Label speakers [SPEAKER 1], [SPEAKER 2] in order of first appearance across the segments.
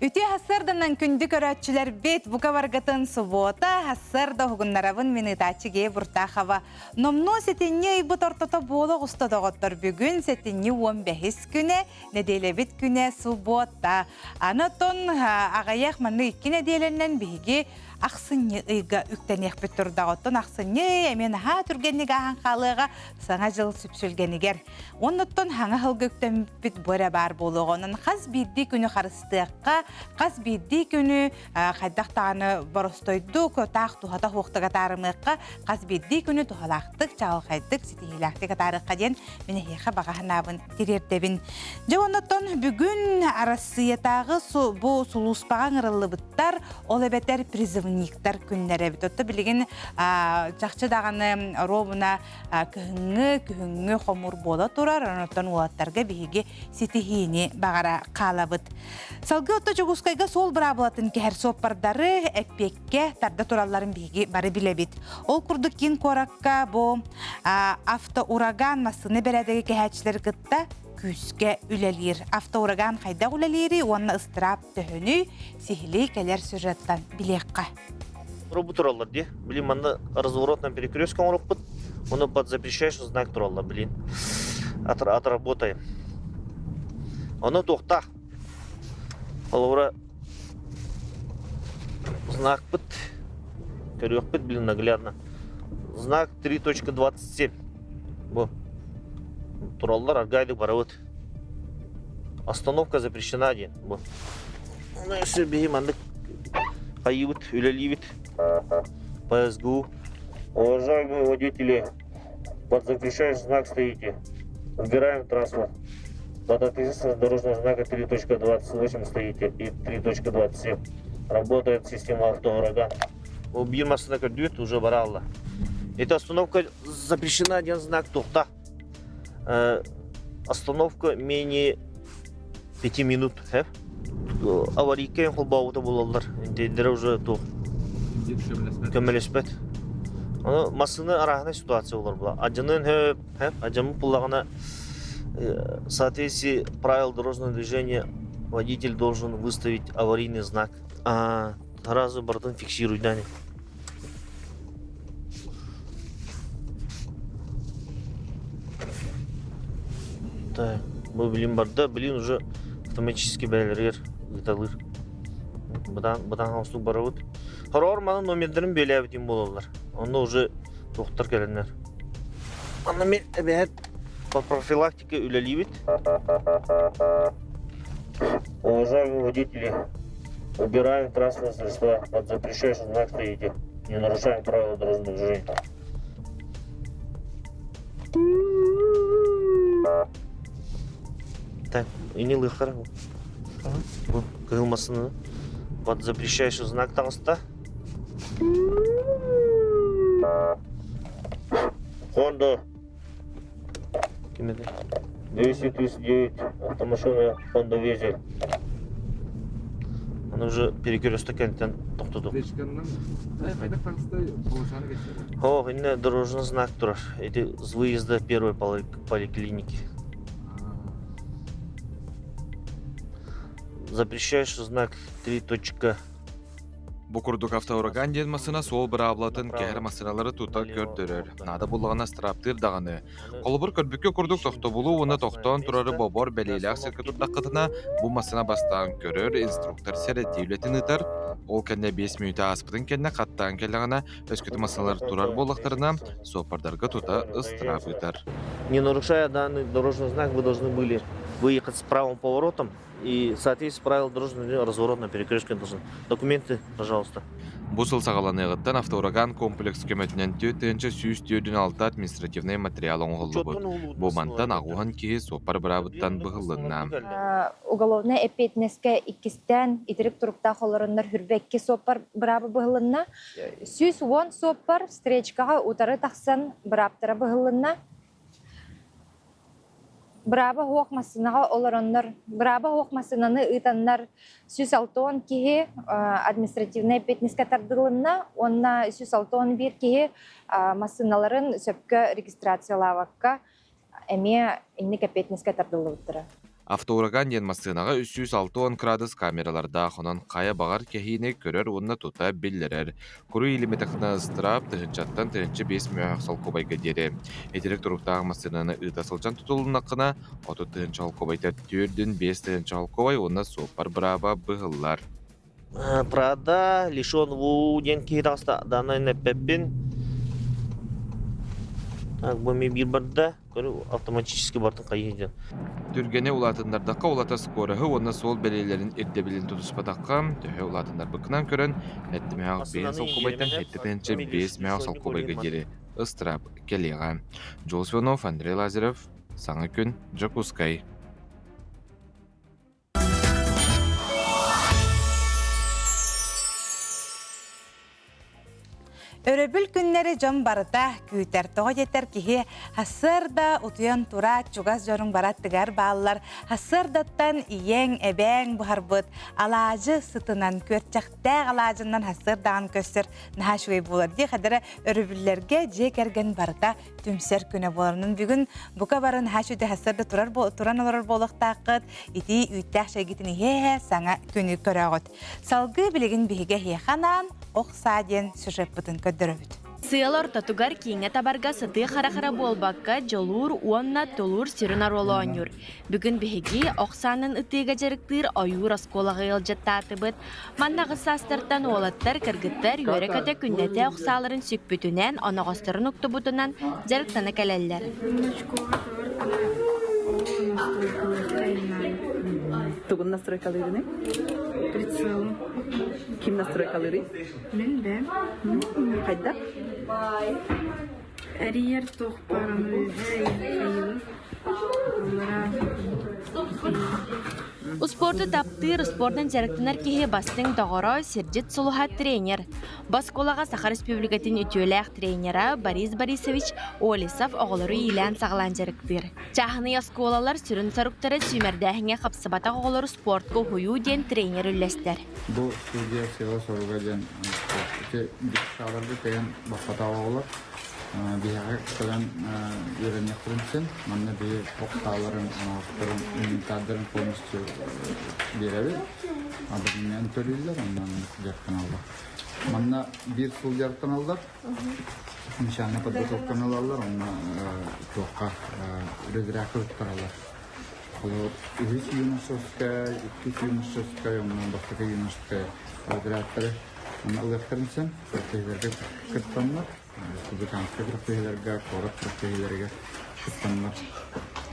[SPEAKER 1] Үтүө сарсыарданан күндү көрөөччүлэрбит, бука баргытын субуота, сарсыарда уһугуннарабын мин ыытааччы Гея Буртахова. Номнуо сэтинньи ыйбыт ортото буола оҕуста доҕоттор бүгүн сэтинньи 15 күнэ, нэдиэлэбит күнэ субуота. Аны оттон аҕыйах маннык икки нэдиэлэнэн биһиги ахсынньы ыйга үктэниэхпит турдаҕа. Оттон ахсынньы ый эмиэ наһаа түргэнник ааһан хаалыаҕа саҥа дьыл сүпсүлгэнигэр. Оннуттан хаҥа сылга үктэммит бу эрэ баар буолуоҕа. Онон хас биирдии күнү харыстыахха, хас биирдии күнү хайдах даҕаны боростойдук, таах туһата суохтук атаарымыахха, хас биирдии күнү туһалаахтык, чаҕылхайдык, ситиһиилээхтик атаарыахха диэн мин эһиэхэ баҕа санаабын тириэрдэбин. Дьэ оннуттан бүгүн Арассыыйатааҕы бу сулууспаҕа ыҥырыллыбыттар, ол эбэтэр призывниктар күннэрэ эбит. Отто билигин чахчы даҕаны оруобуна кыһыҥҥы, күһүҥҥү хомуур буола турар, онон уолаттарга биһиги ситиһиини баҕара хаалабыт. Салгыы отто Дьокуускайга суол быраабылатын кэһэр суоппардары эппиэккэ тарда туралларын биһиги бары билэбит. Ол курдук киин куоракка бу автоураган массыына бэрээдэги кэһээччилэри кытта күүскэ үлэлиир. Автоураган хайдах үлэлиирий уонна ыстыраап төһөнүй сиһилии кэлэр сюжеттан билиэххэ.
[SPEAKER 2] Робу тураллар дии. Блин, манна разворот на перекрестке оҥоруохпут. Ону под запрещающий знак тураллар, блин. Отработаем. Ону туохтаах. Холобура, знакпыт көрүөхпүт, блин, наглядно. Знак 3.27. Бу. Тураллар, аргайды барабыт. Остановка запрещена диэн. Бу. Ну, если биһи маннык хайыыбыт, үлэлиибит. По СГУ. Уважаемые водители, под запрещающий знак стоите. Убираем транспорт. Под ответственность дорожного знака 3.28 стоите и 3.27. Работает система автоураган. Биир массыына көрдүүт уже баралла. Эта остановка запрещена один знак тухта. Остановка менее 5 минут. Аварийка холбообута буолаллар. Интендерэ уже туох көмөлөспөт. Ону массыына арааһынай ситуация болар була. Адьанын хөп, адьаммыт буллаҕына в соответствии правил дорожного движения водитель должен выставить аварийный знак. А, сразу бартын фиксируй дани. Так, бу билим барда, блин уже автоматически бээлэригэр ыыталыыр. Бытаан бытаан хаустук барабыт. Хороор маны номердарын бүөлээбитим буолаллар. Онно уже туохтар кэлэннэр. Манна мен эбэһэт по профилактике үлэлиибит. Уважаемые водители, убираем транспортные средства под запрещающий знак стоите. Не нарушаем правила дорожного движения. Так, и не лыхар. Бу кыһыл массыынаны под запрещающий знак таҕыста. Honda Ким это? 239 автомашина Honda Vezel. Аны уже перекресток кэнниттэн тохтоту. О, инне дорожный знак турар. Эти с выезда первой поликлиники. Запрещающий знак 3.
[SPEAKER 3] Бу курдук автоураган диэн массыына суол быраабылатын кэһэр массыыналары тута көрдөрөр, наада буллаҕына ыстырааптыыр даҕаны. Холобур, көрбүккэ курдук тохтобулу уонна тохтоон турары бобор бэлиэлээх сиргэ турдаххытына, бу массыына бастаан көрөр, инструктор сэрэтии үлэтин ыытар. Ол кэннэ 5 мүнүүтэ ааспытын кэннэ хаттаан кэллэҕинэ, өскөтө массыыналар турар буоллахтарына, суоппардарга тута ыстыраап ыытар.
[SPEAKER 2] Не нарушая данный дорожный знак, вы должны были выехать с правым поворотом и в соответствии с правилами дорожного движения разворот на перекрестке должен. Документы, пожалуйста.
[SPEAKER 3] Бу сыл саҕаланыаҕыттан автоураган комплекс көмөтүнэн 4 146 административнай материал оҥоһуллубут. Бу мантан аҕуһан киһи суоппар быраабыттан быһыллынна.
[SPEAKER 4] Уголовнай эппиэтинэскэ иккистээн итирик туруктаах олороннор хүрбэкки суоппар быраабы быһылынна. 110 суоппар встречкаҕа утары тахсан бырааптара быһыллынна. Бырааба суох массыынаҕа олороннор, бырааба суох массыынаны ыытаннар 160 киһи административнай эппиэтинэскэ тардылынна уонна 161 киһи массыыналарын сөпкө регистрациялаабакка эмиэ инник эппиэтинэскэ тардыллыбыттара.
[SPEAKER 3] Автоураган диэн массыынаҕа 360 кыраадыс камералардаах, онон хайа баҕар кэһиини көрөр уонна тута биллэрэр. Куруй илимитэхтэн ыстыраап тыһыынчаттан 1005 мөһөөх солкуобайга диэри. Итирик туруктаах массыынаны ыыта сылдьан тутулуннаххына, 30 тыһыынча солкуобайта 4 5 тыһыынча солкуобай уонна суоппар бырааба быһыллар.
[SPEAKER 2] Правда, лишен ву диэн киһи таҕыста даннай эппэппин. Так, бу эмиэ биир барда. Көрү автоматически бартын хайыы диэн.
[SPEAKER 3] Түргэни улаатыннардахха улата скороһы уонна суол бэлиэлэрин ирдэбилин тутуспатахха, төһө улаатыннарбыккынан көрөн, эттимээх 5
[SPEAKER 2] Массыынаны
[SPEAKER 3] солкуобайтан
[SPEAKER 2] иҥириминэ
[SPEAKER 3] 7
[SPEAKER 2] эмиэ
[SPEAKER 3] 5 мөөх
[SPEAKER 2] лишенник
[SPEAKER 3] солкуобайга
[SPEAKER 2] более
[SPEAKER 3] диэри ыстыраап кэлиэҕэ. Дьулус Иванов, Андрей Лазарев, Саҥа күн, Дьокуускай.
[SPEAKER 1] Өрөбүл күннэри дьон барыта күүтэр. Тоҕо диэтэр киһи сарсыарда утуйан тураат чугас дьонуҥ бараттыгар бааллар. Сарсыардаттан ийэҥ, эбээҥ буһарбыт алаадьы сытынан, күөрчэхтээх алаадьыннан сарсыардаҕын көстөр наһаа үчүгэй буолар дии. Хадара өрөбүллэргэ дьиэ кэргэн барыта түмсэр күнэ буолар. Онон бүгүн бука бары наһаа үчүгэй сарсыарда турар туран олорор буолуохтааххыт. Итии үүттээх чэйгитин иһэ-иһэ саҥа күнү көрөҕүт. Салгыы билигин биһиги эһиэхэ анаан ох саа диэн сюжеппытын көрдөрөбүт.
[SPEAKER 5] Сыал ортотугар кииҥҥэ табарга сытыы хара-хара буолбакка, дьолуур уонна тулуур сүрүн оруолу оонньуур. Бүгүн биһиги ох саанан ытыыга дьарыктыыр ойуур оскуолаҕа ыалдьыттаатыбыт. Манна аҕыс саастартан уолаттар, кыргыттар үөрэ-көтө күннэтэ ох сааларын сүкпүтүнэн, оноҕосторун уктубутунан дьарыктана кэлэллэр.
[SPEAKER 6] Тугун настройкалыырыный?
[SPEAKER 7] Прицелы.
[SPEAKER 6] Ким настройкалыырый?
[SPEAKER 7] Мин бэм.
[SPEAKER 6] Хайда?
[SPEAKER 7] Эрийэр туох баарыны айыбын.
[SPEAKER 5] Успуорду таптыыр, успуордун дьарыктанар киһи бастыҥ доҕоро, сирдьит сулуһа тренер. Боскуолаҕа Саха Республикатын үтүөлээх тренера Борис Борисович Олесов оҕолору иилээн-саҕалаан дьарыктыыр. Чааһынай оскуолалар сүрүн соруктара сүүмэрдээһиҥҥэ хапсыбатах оҕолору спортка уһуйуу диэн тренер үллэстэр.
[SPEAKER 8] Бу студия сыала-соруга диэн ити дьахталларга кэлэн баппатах оҕолор биһиэхэ кэлэн үөрэниэхтэрин син. Манна биһи охтааларын, оҥоһуктарын, инвентардарын полностью биэрэбит. Абонемент төлүүллэр, онно дьарыктаналлар. Манна биир сыл дьарыктаналлар. Начальная подготовканы ылаллар, онно туохха разрядка туттараллар. Холобур, үһүс юношескай, иккис юношескай, онно бастакы юношескай разрядтары онно ылыахтарын сөп. Күрэхтэһиилэргэ кыттаннар, республиканскай күрэхтэһиилэргэ, куорат күрэхтэһиилэригэр кыттаннар.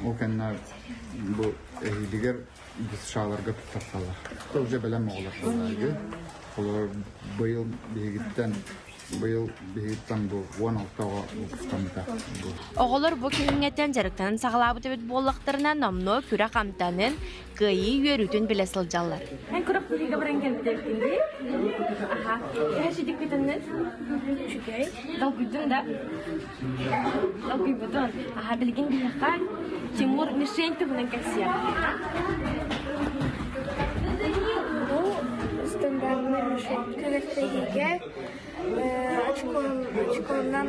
[SPEAKER 8] Ол кэннэ бу эһиилигэр ДСШ-ларга туттарсаллар. Уже бэлэм оҕолор буоллаҕа. Холобур, быйыл биһигиттэн Быйыл биһигиттэн бу 16 оҕо выпускаммыта.
[SPEAKER 5] Оҕолор бу күһүҥҥэттэн дьарыктанан саҕалаабыт эбит буоллахтарына, номнуо күрэх амтанын, кыайыы үөрүүтүн билэ сылдьаллар.
[SPEAKER 7] Эн күрэх биһиги баран кэлбитин дии? Аха. Төһө сидиккитиннин? Үчүгэй.
[SPEAKER 5] Долгуйдун да? Долгуйбутун. Аха, билигин биһиэхэ Тимур мишень туһунан кэпсиэх.
[SPEAKER 7] Бу стандартный мишень. Күрэхтэһиигэ очконнан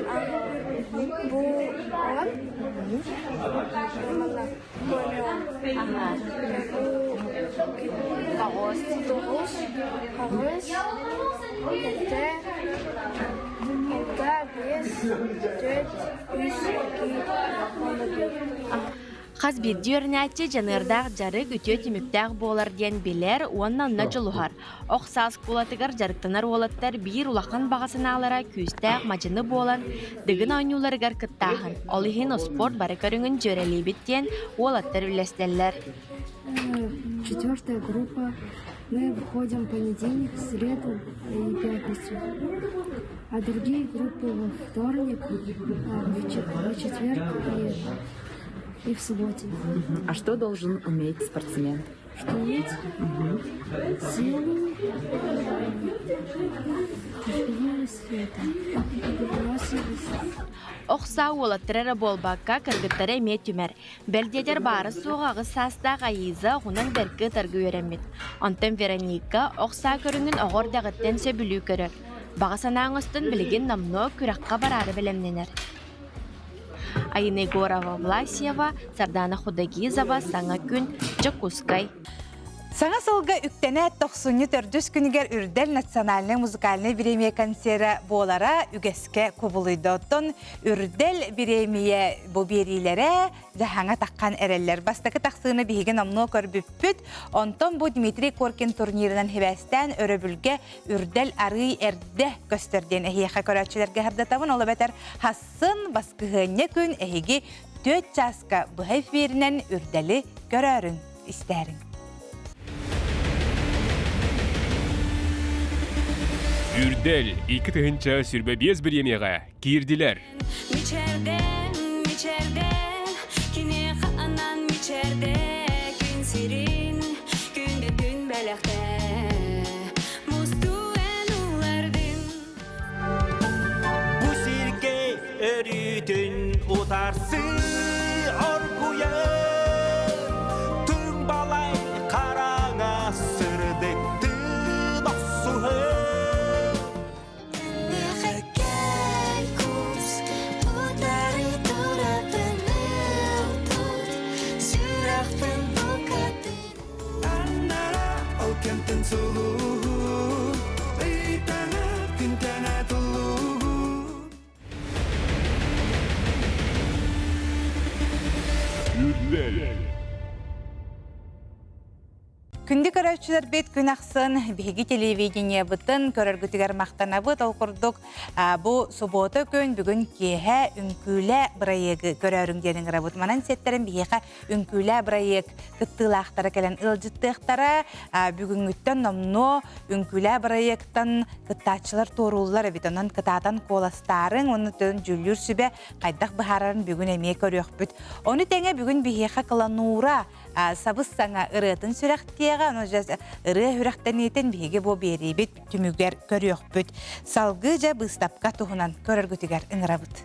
[SPEAKER 7] бу он
[SPEAKER 5] Тоҕус.
[SPEAKER 7] Тоҕус, аҕыс, этэ, алта, биэс, түөрт, үс, икки уонна биир.
[SPEAKER 5] Хас биирдии үөрэнээччи дьаныардаах дьарык үтүө түмүктээх буолар диэн билэр уонна онно дьулуһар. Ох саас оскуолатыгар дьарыктанар уолаттар биир улахан баҕа санаалара күүстээх мадьыны буолан, Дыгын оонньууларыгар кыттааһын. Ол иһин успуорт бары көрүҥүн дьүөрэлиибит диэн уолаттар үллэстэллэр.
[SPEAKER 7] Четвертая группа. Мы выходим понедельник, среду и пятницу. А другие группы во вторник, в четверг и в субботе.
[SPEAKER 6] А что должен уметь спортсмен?
[SPEAKER 7] Что уметь? Силу, терпеливость, это, выносливость.
[SPEAKER 5] Ох саа уолаттара эрэ буолбакка, кыргыттара эмиэ түмэр. Бэл диэтэр баара-суоҕа аҕыс саастаах Аиза оҕунан бэркэ ытарга үөрэммит. Онтон Вероника ох саа көрүҥүн оҕо эрдэҕиттэн сөбүлүү көрөр. Баҕа санаа оҥостон билигин номнуо күрэххэ бараары бэлэмнэнэр. Айына Егорова-Власьева, Сардана Худогизова, Саҥа күн, Дьокуускай.
[SPEAKER 1] Саҥа сылга үктэнээт тохсунньу төрдүс күнүгэр Үрдэл национальнай музыкальнай бириэмийэ концера буолара үгэскэ кубулуйда. Оттон Үрдэл бириэмийэ бу биэриилэрэ дьаһаҥа таххан эрэллэр. Бастакы тахсыыны биһиги номнуо көрбүппүт. Онтон бу Дмитрий Коркин турнирынан сибээстээн өрөбүлгэ Үрдэл арыый эрдэ көстөр диэн эһиэхэ көрөөччүлэргэ сырдатабын. Ол эбэтэр хассын баскыһыанньа күн эһиги түөрт чааска быһа эфиринэн Үрдэли көрөөрүҥ, истээриҥ.
[SPEAKER 9] Үрдэл 2025 бириэмийэҕэ киирдилэр.
[SPEAKER 10] Мичээрдэн, мичээрдэн, киниэхэ анан мичээрдэ күн сирин, күндү күн бэлэхтэ. Мустуу эн улардын.
[SPEAKER 11] Бу сиргэ өрүүтүн утарсыы оргуйар Түҥ балай хараҥа сырдыктыы охсуһар
[SPEAKER 10] Миэхэ кэл кус, утары турабын ылтут, сүрэхпин букатын.
[SPEAKER 11] Аннара ол кэмтэн сулуһу, ыйтана күнтэн атыллуу.
[SPEAKER 1] Күндү көрөөччүлэрбит күн ахсын биһиги телевидениебытын көрөргүтүгэр махтанабыт. Ол курдук бу суббота күн бүгүн киэһэ үҥкүүлэ бырайыагы көрөөрүҥ диэн ыҥырабыт. Манан сиэттэрэн биһиэхэ үҥкүүлэ бырайыак кыттыылаахтара кэлэн ыалдьыттыахтара. Бүгүҥҥүттэн номнуо үҥкүүлэ бырайыактан кыттааччылар туорууллар эбит. Онон кытаатан куоластаарыҥ уонна дьүүллүүр сүбэ хайдах быһаарарын бүгүн эмиэ көрүөхпүт. Ону тэҥэ бүгүн биһиэхэ Кланура сабыс саҥа ырыатын сүрэхтиэҕэ, ону ырыа сүрэхтэниитин биһиги бу биэриибит түмүгэр көрүөхпүт. Салгыы дьэ быыстапка туһунан көрөргүтүгэр ыҥырабыт.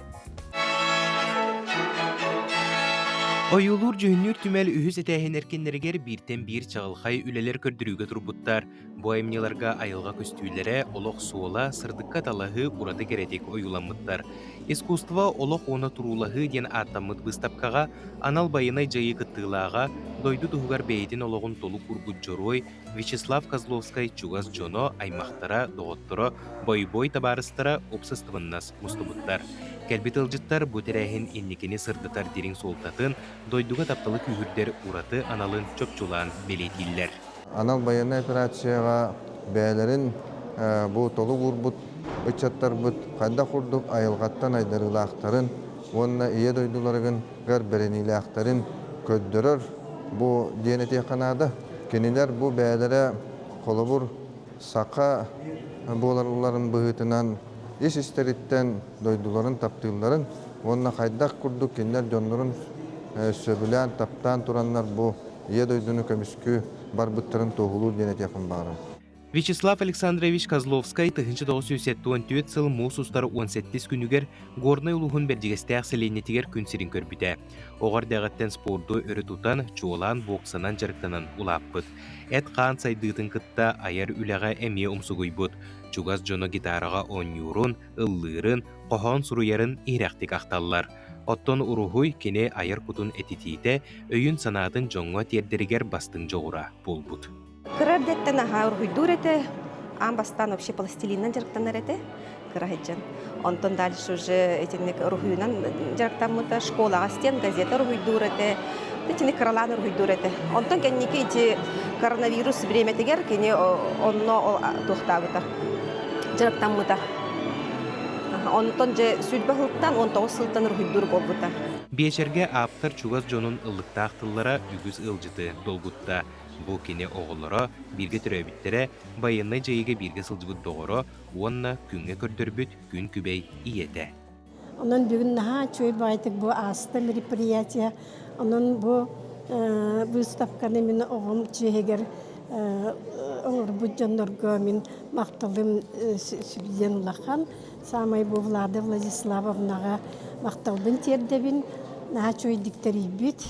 [SPEAKER 12] Ойуулуур-дьүһүннүүр түмэл үһүс этээһин эркиннэригэр бииртэн биир чаҕылхай үлэлэр көрдөрүүгэ турбуттар. Бу айымньыларга айылҕа көстүүлэрэ, олох суола, сырдыкка талаһыы ураты кэрэтик ойууламмыттар. Искусство олох уонна туруулаһыы диэн ааттаммыт быыстапкаҕа анал байыаннай дьайыы кыттыылааҕа, дойду туһугар бэйэтин олоҕун толук уурбут дьоруой Вячеслав Козловскай чугас дьоно, аймахтара, доҕотторо, бойобуой табаарыстара уопсастыбаннас мустубуттар. Кэлбит ыалдьыттар бу тэрээһин инникини сырдатар дириҥ суолтатын, дойдуга тапталы күүһүрдэр ураты аналын чопчулаан бэлиэтииллэр.
[SPEAKER 13] Анал байыаннай операцияҕа бэйэлэрин бу толук уурбут ыччаттарбыт хайдах курдук айылҕаттан айдарыылаахтарын уонна Ийэ дойдуларыгар бэриниилээхтэрин көрдөрөр бу диэн этиэххэ наада. Кинилэр бу бэйэлэрэ холобур саха буолалларын быһыытынан ис истэриттэн дойдуларын таптыылларын уонна хайдах курдук кинилэр дьоннорун сөбүлээн таптаан тураннар бу Ийэ дойдуну көмүскүү барбыттарын туоһулуур диэн этиэхпин баҕарабын.
[SPEAKER 12] Вячеслав Александрович Козловскай 1974 сыл муус устар 17 күнүгэр Горнай улууһун Бэрдьигэстээх сэлиэнньэтигэр күн сирин көрбүтэ. Оҕо эрдэҕиттэн спорду өрө тутан, чуолаан боксанан дьарыктанан улааппыт. Эт-хаан сайдыытын кытта айар үлэҕэ эмиэ умсугуйбут. Чугас дьоно гитараҕа оонньуурун, ыллыырын, хоһоон суруйарын иһирэхтик ахталлар. Оттон уруһуй кини айар кутун этитиитэ, өйүн-санаатын дьоҥҥо тиэрдэригэр бастыҥ дьоҕура буолбут.
[SPEAKER 14] Кыра эрдэттэн аһаа уруһуйдуур этэ. Аан бастаан вообще пластилинынан дьарыктанар этэ кыра сылдьан. Онтон дальше уже итинник уруһуйунан дьарыктаммыта. Школаҕа стен газета уруһуйдуур этэ. Итини кыралаан уруһуйдуур этэ. Онтон кэнники ити коронавирус бириэмэтигэр кини онно туохтаабыта, дьарыктаммыта. Онтон дьэ сүүрбэ сылтан, 19 сылтан уруһуйдуур буолбута.
[SPEAKER 12] Биэчэргэ ааптар чугас дьонун ыллыктаах тыллара үгүс ыалдьыты долгутта. Бу кини оҕолоро, бииргэ төрөөбүттэрэ, байыаннай дьайыыга бииргэ сылдьыбыт доҕоро уонна күҥҥэ көрдөрбүт күн күбэй ийэтэ.
[SPEAKER 15] Онон бүгүн наһаа үчүгэй баҕайытык бу ааста мероприятие. Онон бу выставканы мин оҕом чиэһигэр оҥорбут дьоннорго мин махталым сүрдэн улахан. Саамай бу Влада Владиславовнаҕа махталбын тиэрдэбин. Наһаа үчүгэйдик тэрийбит.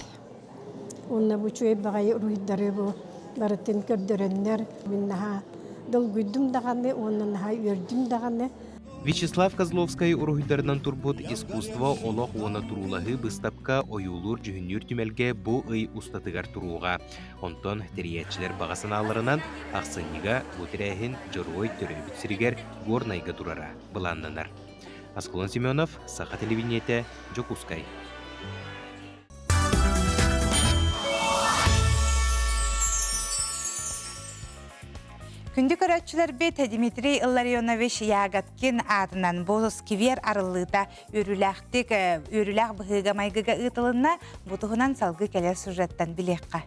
[SPEAKER 15] Уонна бу үчүгэй баҕайы уруһуйдары бу барытын көрдөрөннөр мин наһаа долгуйдум даҕаны уонна наһаа үөрдүм даҕаны.
[SPEAKER 12] Вячеслав Козловскай уруһуйдарынан турбут «Искусство, олох уонна туруулаһыы» быыстапка ойуулуур-дьүһүннүүр түмэлгэ бу ый устатыгар туруоҕа. Онтон тэрийээччилэр баҕа санааларынан ахсынньыга бу тэрээһин Дьоруой төрөөбүт сиригэр Горнайга турара былааннанар. Аскалон Семенов, Саха телевидениетэ, Дьокуускай.
[SPEAKER 1] Күндү көрөөччүлэрбит Дмитрий Илларионович Ягодкин аатынан бу сквер арыллыыта үөрүүлээхтик үөрүүлээх быһыыга-майгыга ыытылынна. Бу туһунан салгыы кэлэр сюжеттан билиэххэ.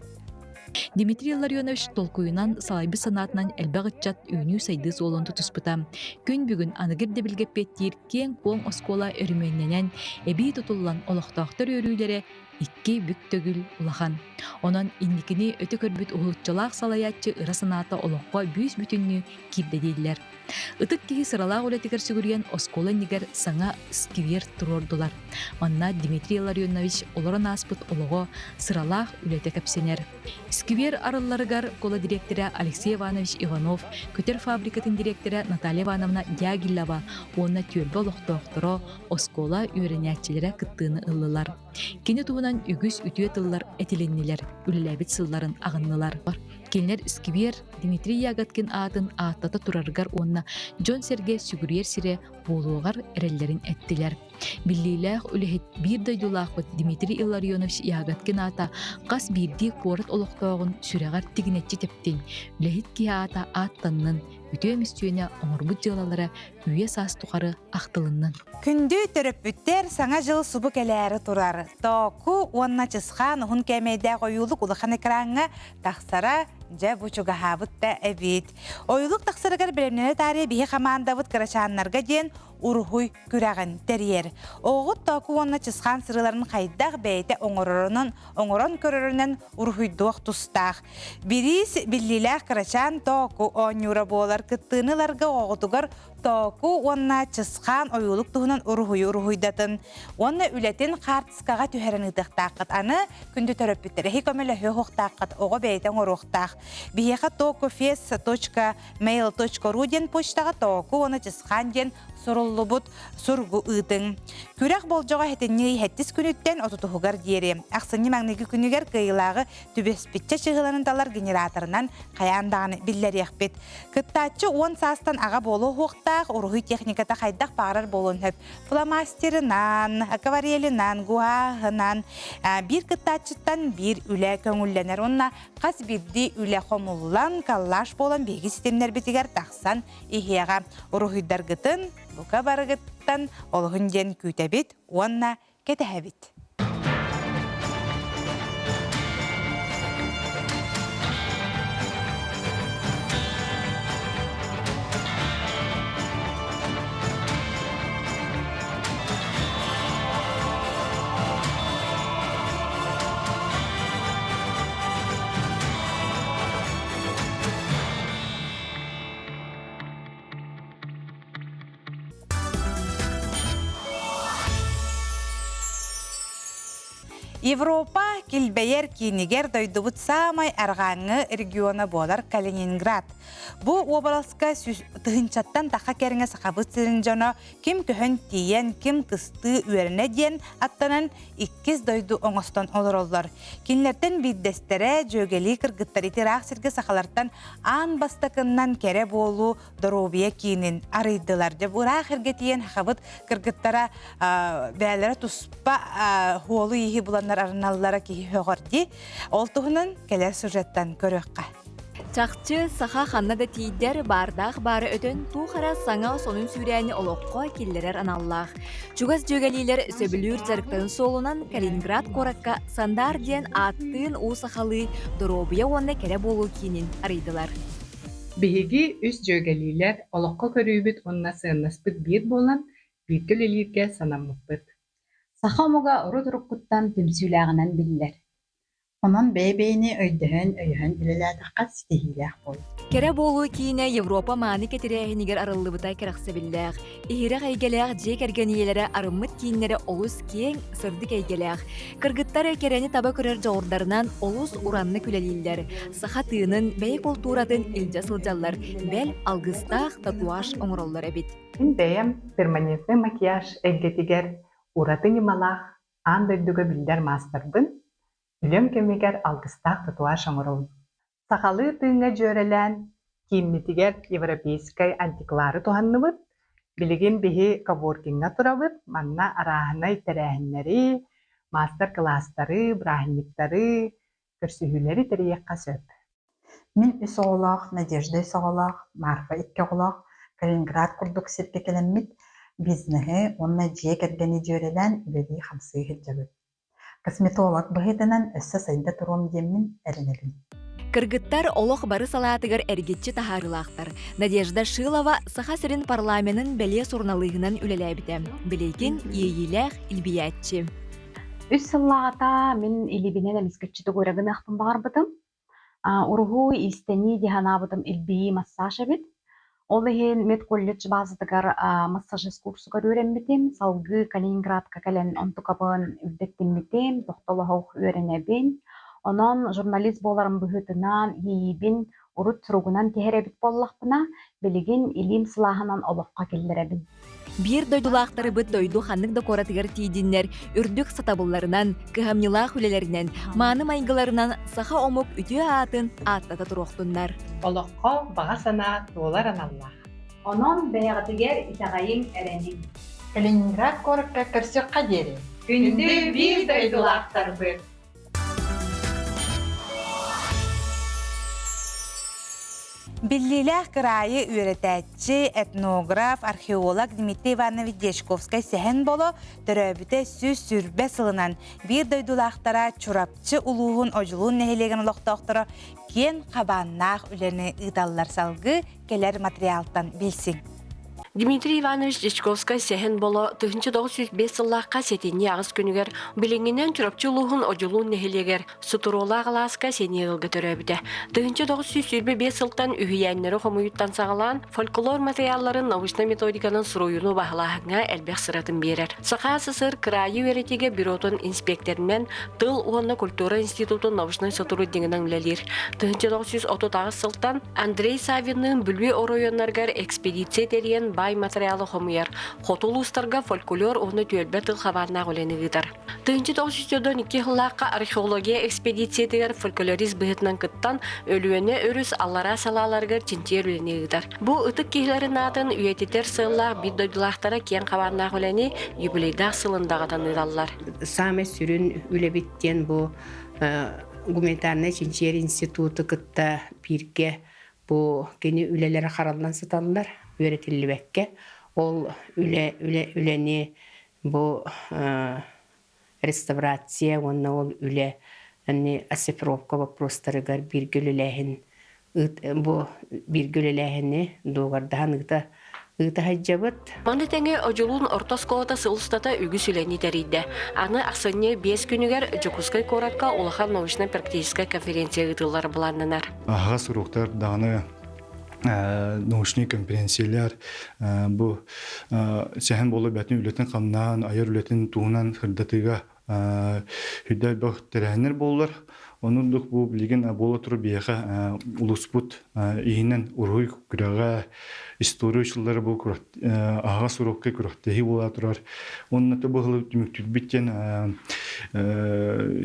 [SPEAKER 16] Дмитрий Илларионович толкуйунан, салайбыт санаатынан элбэх ыччат үүнүү-сайдыы суолун тутуспута. Күн бүгүн аныгы ирдэбилгэ эппиэттиир киэҥ-куоҥ оскуола өрөмүөннэнэн, эбии тутуллан олохтоохтор үөрүүлэрэ икки бүк төгүл улахан. Онон инникини өтө көрбүт уһулуччулаах салайааччы ыра санаата олоххо бүүс-бүтүннүү киирдэ дииллэр. Ытык киһи сыралаах үлэтигэр сүгүрүйэн оскуола иннигэр саҥа сквер туруордулар. Манна Дмитрий Ларионович олорон ааспыт олоҕо, сыралаах үлэтэ кэпсэнэр. Сквер арылларыгар школа дириэктэрэ Алексей Иванович Иванов, көтөр фабрикатын дириэктэрэ Наталья Ивановна Дягилева уонна түөлбэ олохтоохторо, оскуола үөрэнээччилэрэ кыттыыны ыллылар. Кини туһунан үгүс үтүө тыллар этилиннилэр, үлэлээбит сылларын аҕыннылар. Кинилэр сквер Дмитрий Ягодкин аатын ааттата турарыгар уонна дьон-сэргэ сүгүрүйэр сирэ буолуоҕар эрэллэрин эттилэр. Биллиилээх үлэһит биир дойдулаахпыт Дмитрий Илларионович Ягодкин аата хас биирдии куорат олохтооҕун сүрэҕэр тигинэччи тэптин, үлэһит киһи аата ааттаннын, үтүө мөссүөнэ оҥорбут дьыалалара үйэ саас тухары ахтылыннын.
[SPEAKER 1] Күндү төрөппүттэр Саҥа дьыл субу кэлээри турар. Тооку уонна Чысхаан уһун кээмэйдээх ойуулук улахан экраҥҥа тахсара дьэ бу чугаһаабыт да эбит. Ойуулук тахсарыгар бэлэмнэнэ таарыйа биһи хамаандабыт кырачааннарга диэн уруһуй күрэҕин тэрийэр. Оҕоҕут Тооку уонна Чысхаан сырыыларын хайдах бэйэтэ оҥорорунан, оҥорон көрөрүнэн уруһуйдуох тустаах. Бириис биллиилээх кырачаан Тооку оонньуура буолар кыттыыны ыларга оҕоҕутугар Тооку уонна Чысхаан ойуулук туһунан уруһуйу уруһуйдатын уонна үлэтин хаартыскаҕа түһэрэн ыытыахтааххыт. Аны күндү төрөппүттэр эһи көмөлөһүө суохтааххыт, оҕо бэйэтэ оҥоруохтаах. Биһиэхэ tookufes.mail.ru диэн почтаҕа Тооку уонна Чысхаан диэн суруллубут суругу ыытыҥ. Күрэх болдьоҕо сэтинньи сэттис күнүттэн отутуһугар диэри. Ахсынньы маҥнайгы күнүгэр кыайыылааҕы түбэспиччэ чыһыланын талар генераторынан хайаан даҕаны биллэриэхпит. Кыттааччы 10 саастан аҕа буолуохтаах, уруһуй техниката хайдах баҕарар буолуон сөп. Фломастерынан, акварелинан, гуаһынан биир кыттааччыттан биир үлэ көҥүллэнэр уонна хас биирдии үлэ хомуллан, коллаж буолан биһиги ситимнэрбитигэр тахсан иһиэҕэ. Уруһуйдаргытын бука барыгыттан олуһун диэн күүтэбит уонна кэтэһэбит. Европа килбэйэр киинигэр дойдубут саамай арҕааҥҥы региона буолар Калининград. Бу уобаласка тыһыынчаттан таха кэриҥэ сахабыт сирин дьоно ким көһөн тиийэн, ким кыстыы үөрэнэ диэн аттанан иккис дойду оҥостон олороллор. Кинилэртэн биирдэстэрэ дьүөгэлии кыргыттар ити ыраах сиргэ сахалартан аан бастакыннан кэрэ буолуу доруобуйа киинин арыйдылар. Дьэ бу ыраах эргэ тиийэн сахабыт кыргыттара бэйэлэрэ туспа хуолу-ииһи буланнар арыналлара киһи сөҕөр дии. Ол туһунан кэлэр сюжеттан көрүөххэ.
[SPEAKER 17] Чахчы, саха ханна да тиийдэр, баардаах баара өтөн, туох эрэ саҥа сонун сүүрээни олоххо киллэрэр аналлаах. Чугас дьүөгэлиилэр сөбүлүүр дьарыктарын суолунан Калининград куоракка Сандар диэн ааттыын уу сахалыы доруобуйа уонна кэрэ буолуу киинин арыйдылар.
[SPEAKER 18] Биһиги үс дьүөгэлиилэр олоххо көрүүбүт уонна сыаннаспыт биир буолан, бииргэ үлэлииргэ санаммыппыт.
[SPEAKER 19] Саха омуга урут-уруккуттан түмсүүлээҕинэн биллэр. Онон бэйэ-бэйэни өйдөһөн, өйөһөн үлэлээтэххэ ситиһиилээх буолар.
[SPEAKER 17] Кэрэ буолуу киинэ Европа мааны кэтирээһинигэр арыллыбыта кэрэхсэбиллээх. Иһирэх эйгэлээх дьиэ кэргэн ийэлэрэ арыммыт кииннэрэ олус киэҥ, сырдык эйгэлээх. Кыргыттар кэрэни таба көрөр дьоҕурдарынан олус ураннык үлэлииллэр. Саха тыынын, бэйэ култууратын илдьэ сылдьаллар, бэл, алгыстаах татуаж оҥороллор эбит.
[SPEAKER 18] Мин бэйэм перманентнай макияж эйгэтигэр ураты ньымалаах аан дойдуга биллэр маастарбын, үлэм кэмигэр алгыстаах татуаж оҥоробун. Сахалыы тыыҥҥа дьүөрэлээн, кииммитигэр европейскай антиквары туһанныбыт. Билигин биһи коворкиҥҥа турабыт, манна арааһынай тэрээһиннэри, маастар-кылаастары, бырааһынньыктары, көрсүһүүлэри тэрийиэххэ сөп.
[SPEAKER 19] Мин үс оҕолоох, Надежда үс оҕолоох, Марфа икки оҕолоох Калининград курдук сиргэ кэлэммит бизнеһи уонна дьиэ кэргэни дьүөрэлээн үлэлии-хамсыы сылдьабыт. Косметолог быһыытынан өссө сайда туруом диэммин эрэнэбин.
[SPEAKER 17] Кыргыттар олох бары салаатыгар эргиччи таһаарыылаахтар. Надежда Шилова Саха сирин парламенын бэлиэ суруналыыһынан үлэлээбитэ. Билигин иэйиилээх илбийээччи.
[SPEAKER 20] Үс сыллааҕыта мин илиибинэн эмискэччи тугу эрэ гыныахпын баҕарбытым. Уруһуй, иистэнии дии санаабытым илбийии массаж эбит. Ол иһин медколледж баазатыгар массажист курсугар үөрэммитим. Салгыы Калининградка кэлэн онтукабын үрдэттиммитим, тохтолоһох үөрэнэбин. Онон журналист буоларым быһыытынан иэйиибин урут суругунан тиһэр эбит буоллахпына, билигин илиим сылааһынан олоххо киллэрэбин.
[SPEAKER 17] Биир дойдулаахтарыбыт дойду ханнык да куоратыгар тиийдиннэр, үрдүк сатабылларынан, кыһамньылаах үлэлэринэн, мааны майгыларынан саха омук үтүө аатын ааттата туруохтуннар.
[SPEAKER 18] Олоххо баҕа санаа туолар аналлаах.
[SPEAKER 1] Онон бэйэҕитигэр итэҕэйиҥ, эрэниҥ.
[SPEAKER 19] Калининград куоракка көрсүөххэ диэри.
[SPEAKER 1] Күндү биир дойдулаахтарбыт! Биллиилээх кыраайы үөрэтээччи, этнограф, археолог Дмитрий Иванович Дьячковскай-Сэһэн Боло төрөөбүтэ 120 сылынан биир дойдулаахтара Чурапчы улууһун Одьулуун нэһилиэгин олохтоохторо киэн хабааннаах үлэни ыыталлар салгыы кэлэр материалтан билсиҥ.
[SPEAKER 5] Дмитрий Иванович Дьячковскай-Сэһэн Боло 1905 сыллаахха сэтинньи аҕыс күнүгэр билиҥҥинэн Чурапчы улууһун Одьулуун нэһилиэгэр Сутуруолаах алааска сэниэ ыалга төрөөбүтэ. 1925 сылтан үһүйээннэри хомуйуттан саҕалаан фольклор материалларын научнай методиканан суруйууну баһылааһыҥҥа элбэх сыратын биэрэр. Саха СССР кыраайы үөрэтиигэ бюротун инспекторынан тыл уонна культура институтун научнай сотруднигынан үлэлиир. 1938 сылтан Андрей Савинныын Бүлүү оройуоннарыгар экспедиция тэрийэн баай материалы хомуйар, хоту улуустарга фольклор уонна түөлбэ тыл хабааннаах үлэни ыытар. 1992 сыллаахха археология экспедициятыгар фольклорист быһыытынан кыттан, Өлүөнэ өрүс аллараа салааларыгар чинчийэр үлэни ыытар. Бу ытык киһилэрин аатын үйэтитэр сыаллаах биир дойдулаахтара киэҥ хабааннаах үлэни юбилейдаах сылын даҕатан ыыталлар.
[SPEAKER 21] Саамай сүрүн үлэбит диэн бу гуманитарнай чинчийэр институту кытта бииргэ бу кини үлэлэрэ хараллан сыталлар, үөрэтиллибэккэ. Ол үлэ, үлэ, үлэни бу реставрация уонна ол үлэ оцифровка вопростарыгар бииргэ үлэлээһин бу бииргэ үлэлээһини дуогабардаһан ыыта ыыта сылдьабыт.
[SPEAKER 5] Маны тэҥэ Одьулуун орто оскуолата сыл устата үгүс үлэни тэрийдэ. Аны ахсынньы биэс күнүгэр Дьокуускай куоракка улахан научнай-практическай конференция ыытыллара былааннанар.
[SPEAKER 22] Аһаҕас уруоктар даҕаны научнай конференциялар бу сэһэн буола бэтин үлэтин хамнаан айар үлэтин туһунан сырдатыыга Үрдэ элбэх тэрээһиннэр буоллар, оннук бу билигин буола турар биһиэхэ улууспут иһинэн уруһуй күрэҕэ, история учуллара бу аһаҕас уруокка күрэхтэһии буола турар. Уонна бу сылы түмүктүүрбүт диэн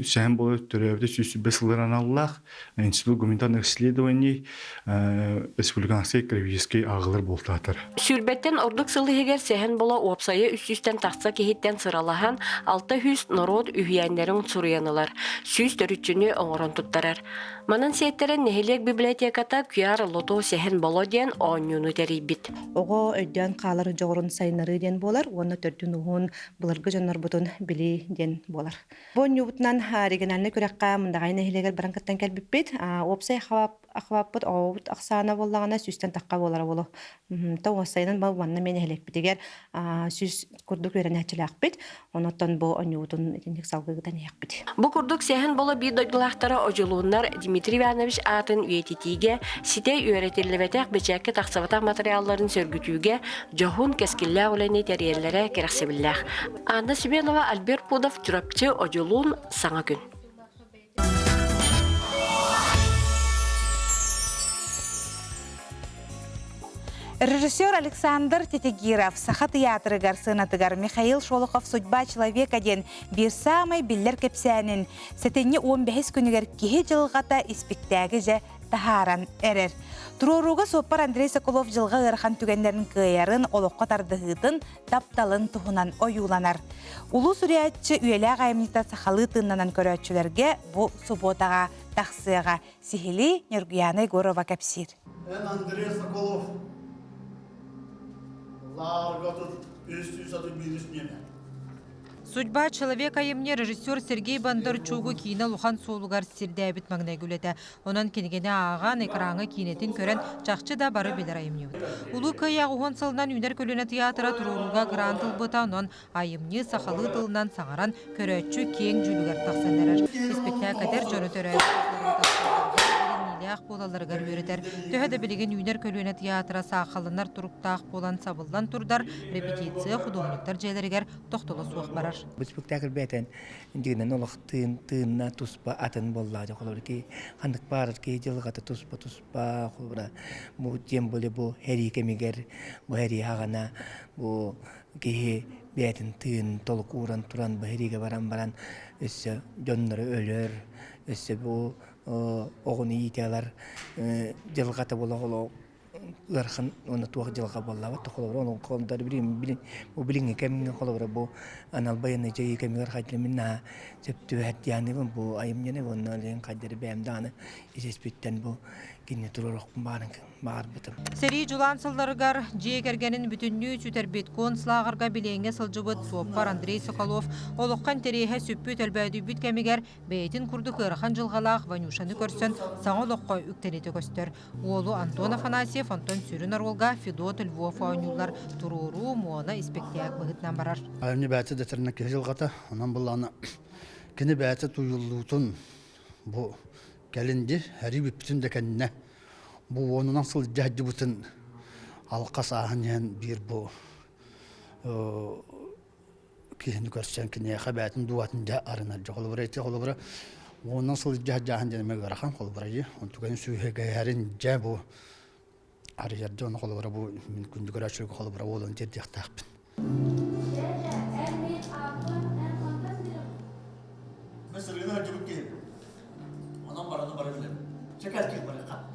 [SPEAKER 22] сэһэн буола төрөөбүтэ 120 сыллар аналлаах Институт гуманитарных исследований республиканскай краеведческий ааҕылар буолтаатар.
[SPEAKER 5] Сүүрбэттэн ордук сыл иһигэр Сэһэн Боло уопсайа 300-тэн тахса киһиттэн сыралаһан, 600 норуот үһүйээннэрин суруйан ылар, 100 төрүччүнү оҥорон туттарар. Манан сиэттэрэн нэһилиэк библиотеката QR лото Сэһэн Боло диэн оонньууну тэрийбит.
[SPEAKER 14] Оҕо өйдөөн хаалар дьоҕурун сайыннарыы диэн буолар уонна төрдүн уһун былыргы дьоннорбутун билии диэн буолар. Бу оонньуубутунан региональнай күрэххэ Мындаҕай нэһилиэгэр баран кыттан кэлбиппит. Уопсай ахваппыт оҕобут ахсаана буоллаҕына сүүстэн тахха буолара буолуо. То уопсайынан бу манна мен нэһилиэкпитигэр 100 курдук үөрэнээччилээхпит. Онон бу оонньуубутун итинник салгыытан иһэхпит.
[SPEAKER 5] Бу курдук Сэһэн Боло биир дойдулаахтар
[SPEAKER 2] дойдулаахтара одьулууннар Дмитрий Иванович аатын үйэтитиигэ, ситэ үөрэтиллибэтэх бэчээккэ тахсыбатах матырыйаалларын сөргүтүүгэ дьоһун кэскиллээх үлэни тэрийэллэрэ кэрэхсэбиллээх. Анна Семенова, Альберт Пудов, Чурапчы, Одьулуун, Саҥа күн.
[SPEAKER 1] Режиссер Александр Титигиров Саха тыйаатырыгар сыанатыгар Михаил Шолохов «Судьба человека» диэн биир саамай биллэр кэпсээнин сэтинньи 15 күнүгэр киһи дьылҕата испиктээги дьэ таһааран эрэр. Туруорууга суоппар Андрей Соколов дьылҕа ыарахан түгэннэрин кыайарын, олоххо тардыһыытын, тапталын туһунан ойууланар. Улуу суруйааччы үйэлээх айымньыта сахалыы тыыннанан көрөөччүлэргэ бу субуотаҕа тахсыаҕа. Сиһилии Ньургуйаана Егорова кэпсиир.
[SPEAKER 4] Эн Андрей Соколов лааргатын 331 нүөмэр.
[SPEAKER 23] Судьба человека айымньы режиссер Сергей Бондарчугу киинэ улахан суолугар сирдээбит маҥнайгы үлэтэ. Онон кинигэни ааҕан, экраҥҥа киинэтин көрөн, чахчы да бары билэр айымньыбыт. Улуу Кыайыы 80 сылынан Үүнэр көлүөнэ тыйаатыра туруорууга грант ылбыта, онон айымньы сахалыы тылынан саҥаран, көрөөччү киэҥ дьүүлүгэр тахсан эрэр. Испэктээк эдэр дьону төрөөбүт бэриниилээх буолалларыгар үөрэтэр. Төһө да билигин Үүнэр көлүөнэ тыйаатыра саахалланар туруктаах буолан сабыллан турдар, репетиция худуоһунньуктар дьиэлэригэр тохтоло суох барар.
[SPEAKER 24] Бу спектакль бэйэтин дьиҥинэн олох тыын тыынна туспа атын буоллаҕа дьэ холобур ки ханнык баарар киһи дьылҕата туспа туспа холобура бу тем более бу сэрии кэмигэр бу сэрии саҕана бу киһи бэйэтин тыын толук ууран туран бу сэриигэ баран баран өссө дьоннору өлөр өссө бу оҕону иитэ ылар дьылҕата буола ыарахан уонна туох дьылҕа буоллаҕа холобура олоҥхолор билин бу билиҥҥи кэмҥэ холобура бу анал байыаннай дьайыы кэмигэр хайдах мин наһаа сөп түбэһэр диааныбын бу айымньыны уонна илин хайдары бэйэм даҕаны ис-испиттэн бу кинини туруорукпун баҕарбытым.
[SPEAKER 23] Сэрии дьулаан сылларыгар дьиэ кэргэнин бүтүннүү сүтэрбит концлааҕырга билиэҥҥэ сылдьыбыт суоппар Андрей Соколов олоххо интэриэһэ сүппүт өлбөөдүйбүт кэмигэр бэйэтин курдук ыарахан дьылҕалаах Ванюшаны көрсөн саҥа олоххо үктэниитэ көстөр. Уолу Антон Афанасьев, онтон сүрүн оруолга Федот Львов оонньууллар. Туруоруу Муона испэктээк быһыытынан барар.
[SPEAKER 4] Айымньы бэйэтэ дэтэринэн киһи дьылҕата. Онон былаана кини бэйэтэ туйуллуутун бу кэлин ди сэрии бүппүтүн да кэннэ бу уонунан сылдьа сылдьыбытын алҕас ааһан иһэн биир бу киһини көрсөн киниэхэ бэйэтин дууһатын дьэ арынар дьэ холобура ити холобура уонунан сылдьа сылдьааһын диэн эмэ ыарахан холобура дии онтукайын сүүһэгэйэрин дьэ бу арыйар дьон холобура бу мин күндү көрөөччүлэргэ холобура буолан тиэрдиэхтээхпин. Мен сырыыны сылдьыбыт киһи. Онон бараны бары билэбин. Чэ барыахха.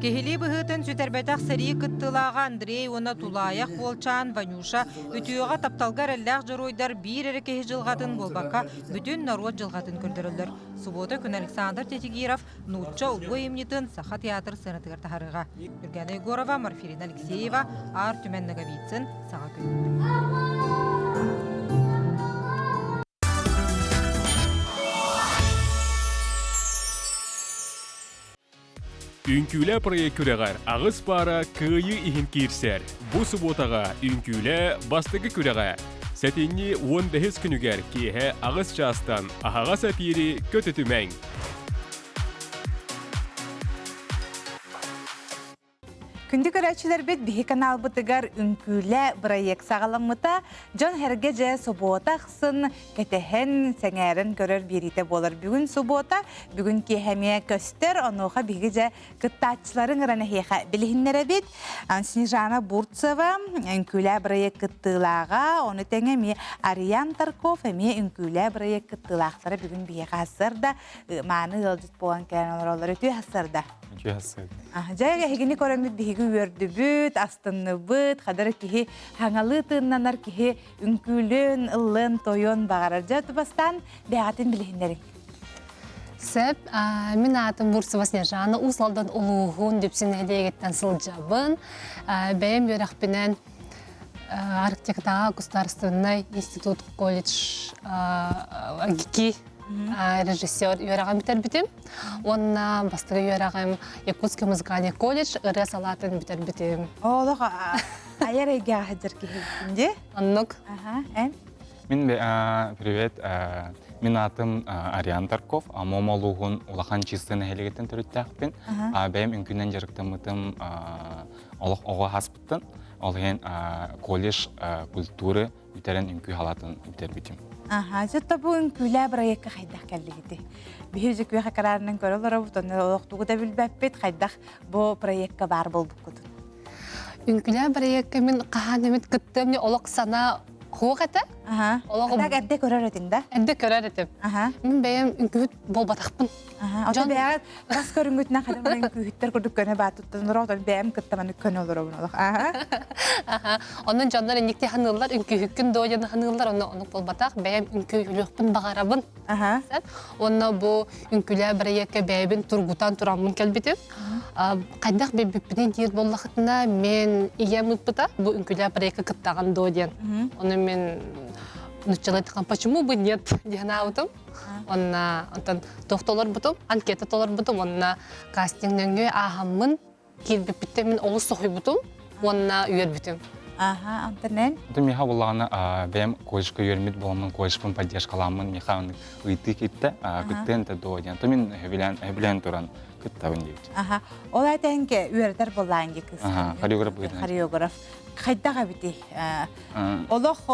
[SPEAKER 23] Киһилии быһыытын сүтэрбэтэх сэрии кыттыылааҕа Андрей уонна тулаайах уолчаан Ванюша үтүөҕэ тапталга эрэллээх дьоруойдар биир эрэ киһи дьылҕатын буолбакка, бүтүн норуот дьылҕатын көрдөрөллөр. Субуота күн Александр Тетигиров нуучча улуу айымньытын Саха театр сыанатыгар таһаарыаҕа. Юргена Егорова, Марфирина Алексеева, Аар Түмэн Ноговицын, Саҥа күн.
[SPEAKER 9] Үҥкүүлээ проект күрэҕэр аҕыс паара кыайыы иһин киирсэр. Бу субуотаҕа Үҥкүүлээ бастакы күрэҕэ сэтинньи 15 күнүгэр киэһэ аҕыс чаастан аһаҕас эпиири көтүтүмэҥ.
[SPEAKER 1] Күндү көрөөччүлэрбит биһи каналбытыгар үҥкүүлэ бырайыак саҕаламмыта. Дьон эргэ дьэ субуота ахсын кэтэһэн, сэҥээрэн көрөр биэриитэ буолар. Бүгүн субуота, бүгүн киэһэ эмиэ көстөр. Онуоха биһиги дьэ кыттааччыларын ыран эһиэхэ билиһиннэрэбит. Снежана Бурцева үҥкүүлэ бырайыак кыттыылааҕа, ону тэҥэ эмиэ Ариан Тарков эмиэ үҥкүүлэ бырайыак кыттыылаахтара бүгүн биһиэхэ сарда мааны ыалдьыт буолан кэлэн олороллор. Үтүө сарда. Дьэ, эһигини көрөммүт биһиги үөрдүбүт, астынныбыт, хадары киһи хаҥалыы тыыннанар киһи үҥкүүлүн, ыллын, тойон баҕарар. Дьэ, бастаан бэйэҕитин билиһиннэриҥ.
[SPEAKER 25] Сөп. Мин аатым Бурцева Снежана, Уус Алдан улууһун Дүпсүн нэһилиэгиттэн сылдьабын. Бэйэм үөрэхпинэн Арктикатааҕы государственнай институт колледж ГИКИ режиссер үөрэҕин бүтэрбитим. Уонна бастакы үөрэҕим Якутский музыкальный колледж ырыа салаатын бүтэрбитим.
[SPEAKER 1] Олох айар эйгэҕэ сылдьар киһи дии.
[SPEAKER 25] Оннук.
[SPEAKER 1] Аха, эн?
[SPEAKER 3] Мин привет, мин аатым Ариан Тарков, Амом улууһун улахан чистый нэһилиэгиттэн төрүттээхпин. Бэйэм үҥкүүнэн дьарыктаммытым олох оҕо хаспыттан. Ол иһин колледж культуры бүтэрэн үҥкүү халаатын бүтэрбитим.
[SPEAKER 1] Аха, зато бу үҥкүүлээ проекка хайдах кэллигити? Биһи күөх экранынан көрө олоробут, онно олох тугу да билбэппит, хайдах бу проекка баар болбуккутун?
[SPEAKER 25] Үҥкүүлээ проекка мин хаһан эмит кыттыам олох санаа хуох этэ.
[SPEAKER 1] Олох эрдэ көрөр этиҥ да?
[SPEAKER 25] Эрдэ көрөр этим. Мин бэйэм үҥкүүт буолбатахпын.
[SPEAKER 1] Ото бэйэҕит тас көрүҥҥүтүнэн хадаман үҥкүүһүттэр курдук көнө баатыттан олорон бэйэм кытта маннык көнө олоробун олох.
[SPEAKER 25] Онон дьоннор инникти ханыыллар, үҥкүүһүккүн доо диэн ханыыллар, онно оннук буолбатах. Бэйэм үҥкүүһүлүөхпүн баҕарабын. Онно бу үҥкүүлээ бырайыакка бэйэбин тургутан тураммын кэлбитим. Хайдах билбиппинин диир буоллахытына, мен ийэм ыыппыта бу үҥкүүлээ проекка кыттаҕын дуо диэн. Ону мен нуччалай почему бы нет диэн аабытым. Онна онтон туох толорбутум, анкета толорбутум, онна кастинг нөҥүө ааһаммын киирбиппиттэн мин олус соһуйбутум уонна үөрбүтүм.
[SPEAKER 1] Аха, Антонен?
[SPEAKER 3] Это миха буллаҕына бэйэм колледжка үөрмит буоламмын колледжпын поддержкаламмын миха ыйытыы киирдэ кыттыан да дуо диэн. То мин хөбүлээн туран кыттабын диэбит.
[SPEAKER 1] Аха. Ол этэнке үөрэтэр буоллаан кыз.
[SPEAKER 3] Аха, хореограф быһыытынан.
[SPEAKER 1] Хореограф. Хайдах эбити? Олох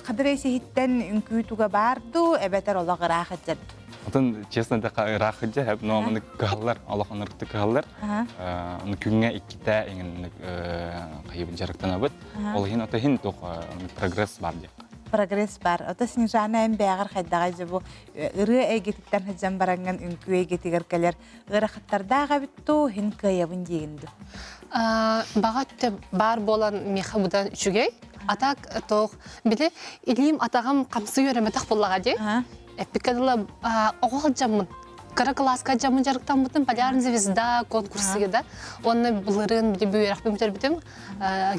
[SPEAKER 1] хадырай сиһиттэн үҥкүү туга бар дуу, эбэтэр олох ыраах ыдьар дуу?
[SPEAKER 3] Отон, честно да, ыраах ыдьа, но маны кыһаллар, олох оннук кыһаллар. Оны күҥҥэ иккитэ эҥин хайыбын дьарыктанабыт. Ол иһин ото иһин туох прогресс бар диэххэ.
[SPEAKER 1] Прогресс бар. Ото Снежана эн бэҕэр хайдаҕай дьэ бу ырыа эйгэтиттэн сылдьан бараҥҥын үҥкүү эйгэтигэр кэлэр ыарахаттардаах эбит дуу, иһин кыайабын диигин дуу?
[SPEAKER 25] Баҕа өттө баар буолан миэхэ быдан үчүгэй. А так туох били илиим атаҕым хамсыы үөрэммэтэх буоллаҕа дии. Эппиккэ дылы оҕо сылдьаммын кыра кылааска дьаммын дьарыктаммытым полярная звезда конкурсыга да уонна былырыын били үөрэхпин бүтэрбитим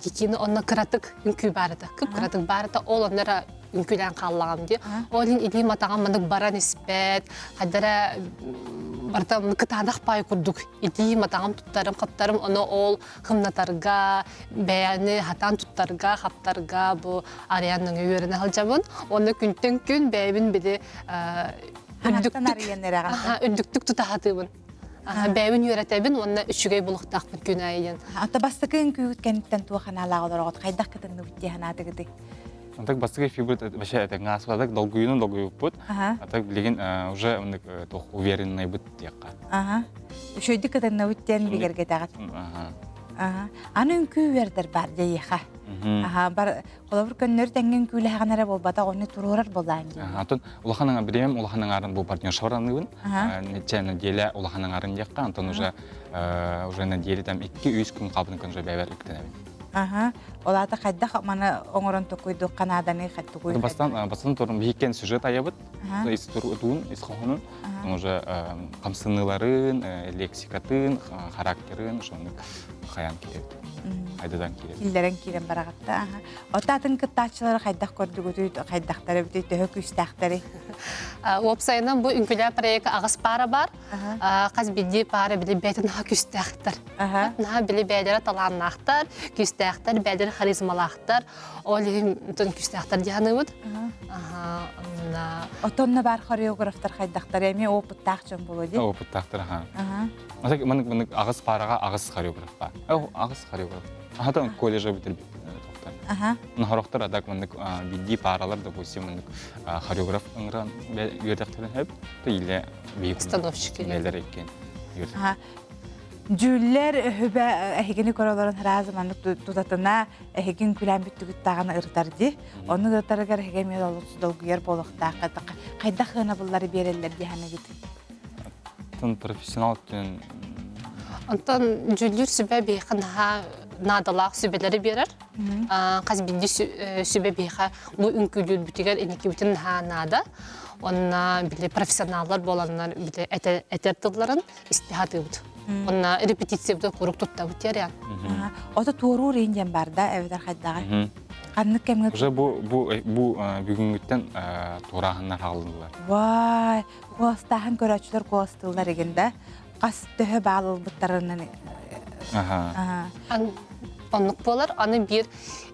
[SPEAKER 25] кикини онно кыратык үҥкүү баар этэ кып кыратык баар этэ ол онно эрэ үҥкүүлээн хааллаҕым дии ол иһин илиим атаҕым маннык баран испэт хайдара барыта кытаанах паай курдук илиим атаҕым туттарым хаптарым ону ол хымнатарга бэйэни хатаан туттарга хаптарга бу арыйан нөҥүө үөрэнэ сылдьабын уонна күнтэн күн бэйэбин били үрдүктүк тута сатыыбын бэйэбин үөрэтэбин уонна үчүгэй булуохтаахпын күн аайы диэн.
[SPEAKER 1] Ата бастакы үҥкүүгүт кэнниттэн туох анаалаах олороҕут хайдах кытынныбыт дии санаатыгытый?
[SPEAKER 3] Антак бастакы эфирбит вообще это ааспатак долгуйуну долгуйуппут. А так билигин уже оннук туох уверенныйбыт диэххэ.
[SPEAKER 1] Аха. Үчүгэйдик кытынныбыт диэн бигэргэтэҕит. Аха. Аны үҥкүү үөрдэр бар дьэйиэхэ. Аха, бар холобур көннөрү тэҥҥэ үҥкүүлэһэҕин эрэ буолбатах, ону туруорар буоллаан дии.
[SPEAKER 3] Антон улахан аҥа бириэмэм улахан аҥаарын бу партнершалар аныыбын. Нече неделя улахан аҥаарын диэххэ, антон уже уже неделя там 2-3 күн хаалбытын күн уже бэйэбэр үктэнэбин.
[SPEAKER 1] Аха. Ол аата хайдах маны оҥорон токуйдук Канаданы тугуй?
[SPEAKER 3] Бастан бастан турун биһиккен сюжет айабыт. Ис туруутун, ис хоһонун, уже хамсыныыларын, лексикатын, характерын ошонук хаян кииребит. Айдадан кииребит.
[SPEAKER 1] Киллэрэн киирэн бараҕатта. Отатын кыттааччылары хайдах көрдүгүтүй, хайдахтары бити төһө күүстээхтэри?
[SPEAKER 25] Уопсайынан бу үҥкүүлээх проекка аҕыс паара бар. Хас биирдии паара били бэйэтин наһаа күүстээхтэр. Наһаа били бэйэлэрэ талааннаахтар, күүстээхтэр, бэйэлэрэ харизмалаахтар. Ол иһин күүстээхтэр дии саныыбыт.
[SPEAKER 1] Отонно бар хореографтар хайдахтар эмиэ опыттаах дьон буолуо дии?
[SPEAKER 3] Опыттаахтар, аха. Масак маннык маннык аҕыс паараҕа аҕыс хореограф баар. Аҕыс хореограф. Аха колледжа бүтэрбит тохтор. Нохорохтор адак маннык биирдии пааралар, допустим, маннык хореограф ыҥыран үөрдэхтэрин хөп, то или
[SPEAKER 25] Постановщики.
[SPEAKER 3] Бээлер иккен.
[SPEAKER 1] Дьүүллэр өһүбэ эһигини көрөлөрүн разы маннык тутатына эһигин күлээн бүттүгүт даҕаны ырытар дии. Ону ырытарыгар эһиги эмиэ олус долгуйар буолуохтаах. Хайдах ыанабыллары биэрэллэр дии саныгыт?
[SPEAKER 3] Антон профессионал түн
[SPEAKER 25] Онтон дьүүллүүр сүбэ биһиэхэ наһаа наадалаах сүбэлэри биэрэр. Хас биирдии сүбэ биһиэхэ бу үҥкүүлүүрбүтүгэр инникибитин наһаа наада. Онна били профессионаллар буоланнар били этэр тылларын истэ сатыыбыт. Онна репетициябыт куруук туттабыт диэр
[SPEAKER 1] Ото туоруур иин диэн бар да эбэтэр хайдаҕай? Ханнык кэмҥэ
[SPEAKER 3] Уже бу бу бу бүгүҥҥүттэн туорааһыннар хааллылар.
[SPEAKER 1] Вай, куоластааһын көрөөччүлэр куоластыыллар игин да. Хас төһө баал ылбыттарынан.
[SPEAKER 3] Аха.
[SPEAKER 25] Оннук буолар. Аны биир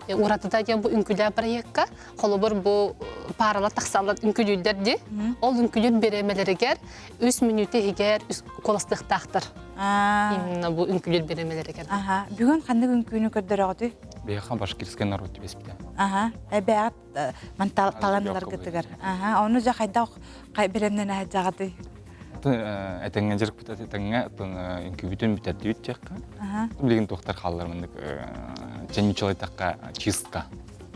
[SPEAKER 25] уратыта диэн бу үҥкүүлээх проекка холобур бу пааралар тахсаллар үҥкүүлүүллэр дии. Ол үҥкүүлүүр бириэмэлэригэр үс мүнүүтэ иһигэр куоластыахтаахтар. Именно бу үҥкүүлүүр бириэмэлэригэр.
[SPEAKER 1] Аха. Бүгүн ханнык үҥкүүнү көрдөрөҕүтүй?
[SPEAKER 3] Биһиэхэ башкирскай народ түбэспитэ.
[SPEAKER 1] Аха. Эбээҕит ман талан ыларгытыгар. Аха. Ону дьэ хайдах бэлэмнэнэ сылдьаҕытый?
[SPEAKER 3] Этэҥҥэ дьарыкпыт этэҥҥэ үҥкүүбүтүн бүтэрдибит диэххэ. Билигин туохтар хааллар маннык чэнньичалайтахха чистка.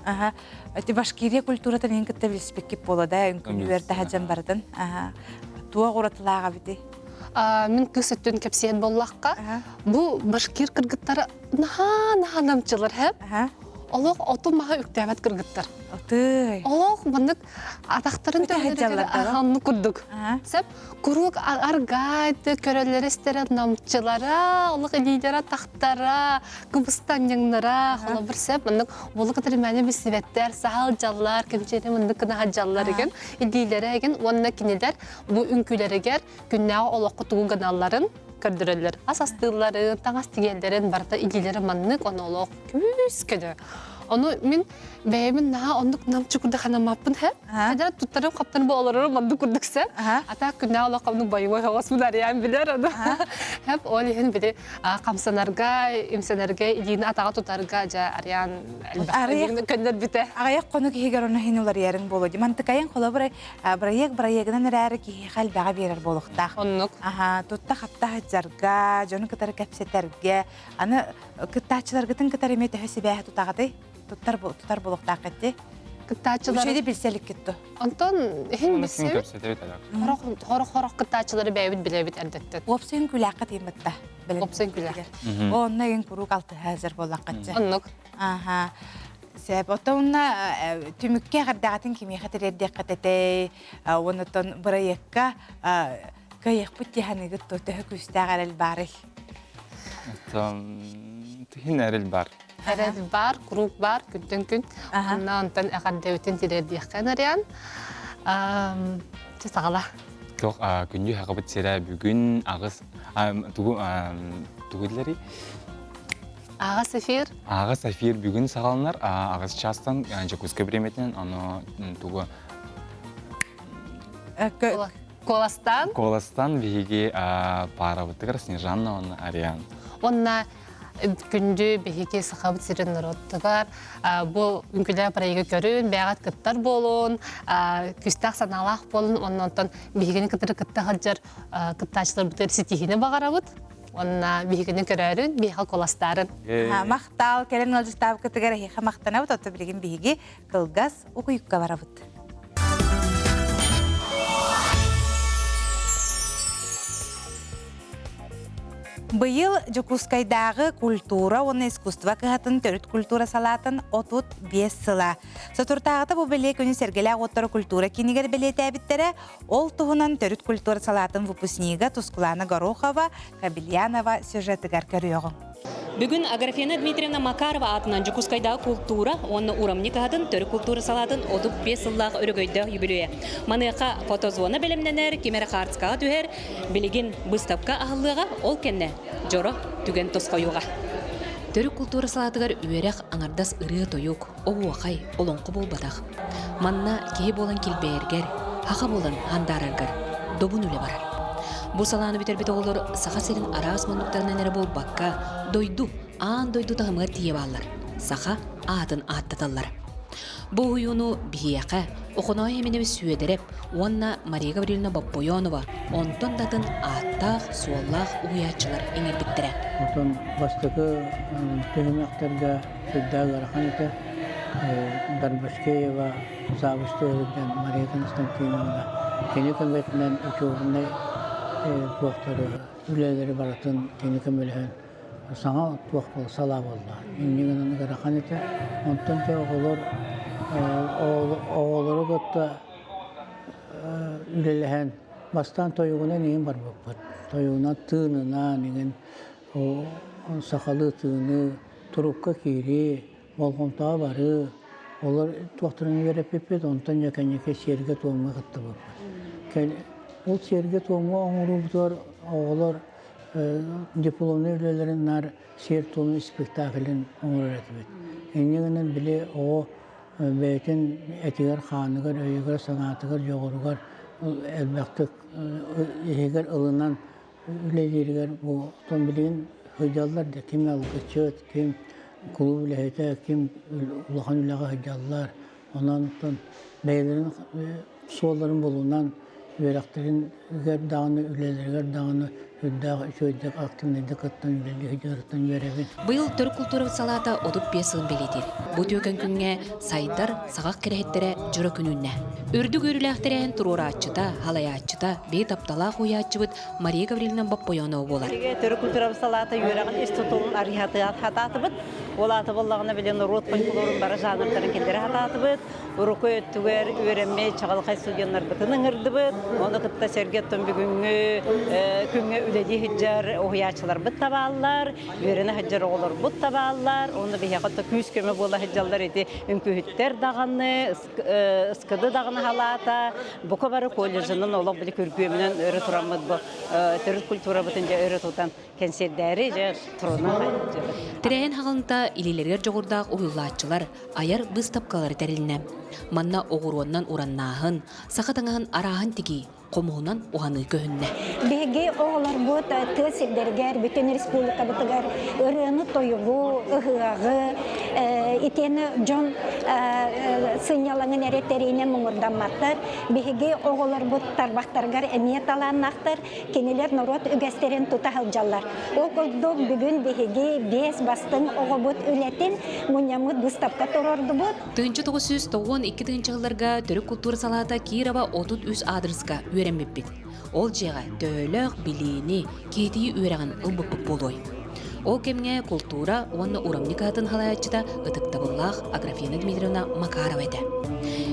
[SPEAKER 1] Аха. Эти Башкирия культуратын иһин кытта билиспиккит буолуо да үҥкүүлүүр таһаджан барытын. Аха. Туох уратылааҕа бити?
[SPEAKER 25] Мин кыыс өттүн кэпсиэн боллахха, бу башкир кыргыттара наһаа наһаа намчылар хэп. Олох оту маһа үктээбэт кыргыттар.
[SPEAKER 1] Отый.
[SPEAKER 25] Олох маннык атахтарын төһөлөрүгэр оннук курдук. Сеп куруук аргаайт көрөллөрө истэрэ намчылара, олох илиилэрэ тахтара, кыбыстанньаҥнара, холобур сеп маннык уолу кытары мээнэ билсибэттэр, саһал дьаллар, кэмчиэни маннык гына дьаллар еген, илиилэрэ еген уонна кинилэр бу үҥкүүлэригэр күннээҕи олоххо тугу гыналларын көрдөрөллөр. Ас астыылларын, таҥас тигэллэрин барыта илиилэрэ маннык, ону олох күүс көнө. Ону мин бэйэбин наһаа оннук намчы курдук ханаммаппын һэ. Хадара туттарым хаптан бу олорорум маннык курдук сэ. Ата күннээҕи олоххо оннук боевой хоҕос арыйаан билэр ону. Хэп ол иһин били хамсанарга, имсэнэргэ, илиини атаҕа тутарга дьэ арыйаан элбэх көннөрбүтэ.
[SPEAKER 1] Аҕыйах хонук иһигэр ону иһин уларыйарыҥ буолуо. Мантыкайын холобур бырайыак бырайыагынан эрээри киһиэхэ элбэҕи биэрэр буолуохтаах.
[SPEAKER 25] Оннук.
[SPEAKER 1] Аха, тутта-хапта сылдьарга, дьону кытары кэпсэтэргэ, аны кыттааччыларгытын кытары эмиэ төһө сибээһи тутаҕытый? Туттар тутар буолуохтааххыт дии.
[SPEAKER 25] Кыттааччылар
[SPEAKER 1] Үчүгэйди билсэ иликкит дуо?
[SPEAKER 25] Онтон иһин билсэбит.
[SPEAKER 3] Кэпсэтэбит
[SPEAKER 25] Хорох хорох кыттааччылары бэйэбит билэбит эрдэттэн.
[SPEAKER 1] Уопсайын күлээххэ тиийбитта.
[SPEAKER 25] Уопсайын күлээх.
[SPEAKER 1] Онно эн куруук алтыһа сылдьар буоллаххытчы.
[SPEAKER 25] Оннук.
[SPEAKER 1] Аха. Сөп. Оттон түмүккэ эҕэрдэҕитин кимиэхэ тириэрдиэххит этэй? Оннуттан бырайыакка кыайыахпыт дии саныыгыт дуо? Төһө күүстээх эрэл баарый?
[SPEAKER 3] Тиһин эрэл бар.
[SPEAKER 25] Эрэл бар, куруук бар, күнтэн күн. Онно онтон эҕэрдэбитин тириэрдиэххэ нарыйан. Чэ саҕала.
[SPEAKER 3] Туох күндү хагыбыт сирэ бүгүн аҕыс тугу тугу диилэрий?
[SPEAKER 25] Аҕыс эфир.
[SPEAKER 3] Аҕыс эфир бүгүн саҕаланар. Аҕыс чаастан Дьокуускай бириэмэтинэн ону тугу
[SPEAKER 25] Куоластан.
[SPEAKER 3] Куоластан биһиги паарабытыгар Снежанна уонна Ариан.
[SPEAKER 25] Уонна күндү биһиги Сахабыт сирин норуоттугар бу үҥкүүлээх проегы көрүн, бэйэҕит кыттар буолун, күүстээх санаалаах буолун, уонна онтон биһигини кытары кытта сылдьар кыттааччыларбытыгар ситиһиини баҕарабыт. Уонна биһигини көрөөрүн, биһиэхэ куоластаарын.
[SPEAKER 1] Махтал, кэлэн ыалдьыттаабыккытыгар эһиэхэ махтанабыт, отто билигин биһиги кылгас угуйукка барабыт. Быйыл Дьокуускайдааҕы культура уонна искусство кыһатын төрүт культура салаатын 35 сыла. Соторутааҕыта бу бэлиэ күнү Сэргэлээх уоттара культура киинигэр бэлиэтээбиттэрэ. Ол туһунан төрүт культура салаатын выпускнига Тускулана Горохова Кабельянова сюжетыгар көрүөҕүҥ.
[SPEAKER 6] Бүгүн Аграфена Дмитриевна Макарова аатынан Дьокуускайдааҕы култуура уонна урамньы кыһатын төрүт култуура салаатын 35 сыллаах өрөгөйдөөх юбилейа. Маныаха фотозона бэлэмнэнэр, ким эрэ хаартыскаҕа түһэр, билигин быыстапка аһыллыаҕа, ол кэннэ дьоро түгэн тосхойуоҕа. Төрүт култуура салаатыгар үөрэх аҥардас ырыа-тойук, оһуохай, олоҥхо буолбатах. Манна киһи буолан килбэйэргэр, һаха буолан хандаараргар добун үлэ барар. Бу салааны бүтэрбит оҕолор Саха сирин араас муннуктарынан эрэ буолбакка, дойду, аан дойду таһымыгар тиийэ бааллар, саха аатын ааттаталлар. Бу уһуйууну биһиэхэ Охоноой Эминэбис Сүөдэрэп уонна Мария Гаврильевна Боппойонова онтон да атын ааттаах-суоллаах уһуйааччылар иҥэрбиттэрэ.
[SPEAKER 7] Оттон бастакы түһүмэхтэргэ сүрдээх ыарахан этэ. Дарбашкеева завуч Мария Константиновна кини көмөтүнэн учуобунай туохтары үлэлэри барытын кини көмөлөһөн саҥа туох салаа буолла. Инньэ гынан ыарахан этэ. Онтон дьэ оҕолор оҕолору кытта үлэлэһэн бастаан тойугунан иҥин барбыппыт. Тойугунан тыынынан иҥин сахалыы тыыныы, турукка киирии, болҕомтоҕо барыы, олор туохтарын үөрэппиппит, онтон дьэ кэнники сиэргэ-туомҥа кыттыбыппыт. Ол сиэргэ-туомҥа оҥоруубутугар оҕолор дипломнай үлэлэрин наар сиэр-туом спектаклын оҥорор этибит. Инньэ гынан били оҕо бэйэтин этигэр-хааныгар, өйүгэр-санаатыгар, дьоҕуругар элбэхтик иһигэр ылынан үлэлииригэр бу оттон билигин сылдьаллар да ким алгысчыт, ким кулууп үлэһитэ, ким улахан үлэҕэ сылдьаллар. Онон оттон бэйэлэрин суолларын булунан үөрэхтэригэр даҕаны, үлэлэригэр даҕаны үрдээх үчүгэйдик активнайдык кыттан үлэлии сылдьарыттан үөрэбин.
[SPEAKER 6] Быйыл төрүт култуурабыт салаата 35 сылын бэлиэтиир. Бу түөкэн күҥҥэ сайдар саҕах кэрэһиттэрэ дьоро күн үүннэ. Үрдүк үөрүүлээх тэрээһин туруорааччыта, халайааччыта, бэйи тапталаах уһуйааччыбыт Мария Гаврильевна Боппойонова буолар.
[SPEAKER 8] Төрүт култуурабыт салаата үөрэҕин ис тутулун арыйатыгар хатаатыбыт. Ол аата буоллаҕына били норуот фольклорун бары жанрдарын киллэрэ хатаатыбыт. Урукку өттүгэр үөрэммит чаҕылхай студеннарбытын ыҥырдыбыт. Ону кытта сэргэ оттон бүгүҥҥү күҥҥэ үлэлии сылдьар уһуйааччыларбыт да бааллар, үөрэнэ сылдьар оҕолорбут да бааллар. Уонна биһиэхэ оттон күүс-көмө буола сылдьаллар ити үҥкүүһүттэр даҕаны, СКД даҕаны халаата, бука бары колледжынан олох били күргүөмүнэн өрө тураммыт бу төрүт культурабытын дьэ өрө тутан кэнсиэрдээри дьэ турунан сылдьабыт.
[SPEAKER 6] Тэрээһин хаҕылынта илиилэригэр дьоҕурдаах уһуйуллааччылар айар быыстапкалары тэрилиннэ. Манна оҕуруоннан ураннааһын, саха таҥаһын арааһын тигии, хомуһунан уһаныы көһүннэ.
[SPEAKER 10] Биһиги оҕолорбут тыа сирдэригэр, бүтүн республикабытыгар ырыаны-тойугу, ыһыаҕы, итиэннэ дьон сынньалаҥын эрэ тэрийинэн муҥурдамматтар. Биһиги оҕолорбут тарбахтарыгар эмиэ талааннаахтар, кинилэр норуот үгэстэрин тута сылдьаллар. Ол курдук бүгүн биһиги биэс бастыҥ оҕобут үлэтин мунньаммыт быыстапка туруордубут.
[SPEAKER 6] 1992 тыһыынча сылларга төрүт култуура салаата Кирова 33 аадырыска үөрэммиппит. Ол дьиэҕэ төһөлөөх билиини, киһитийии үөрэҕин ылбыппыт буолуой? Ол кэмҥэ култуура уонна урамньы кыһатын салайааччыта ытыктабыллаах Аграфена Дмитриевна Макарова этэ.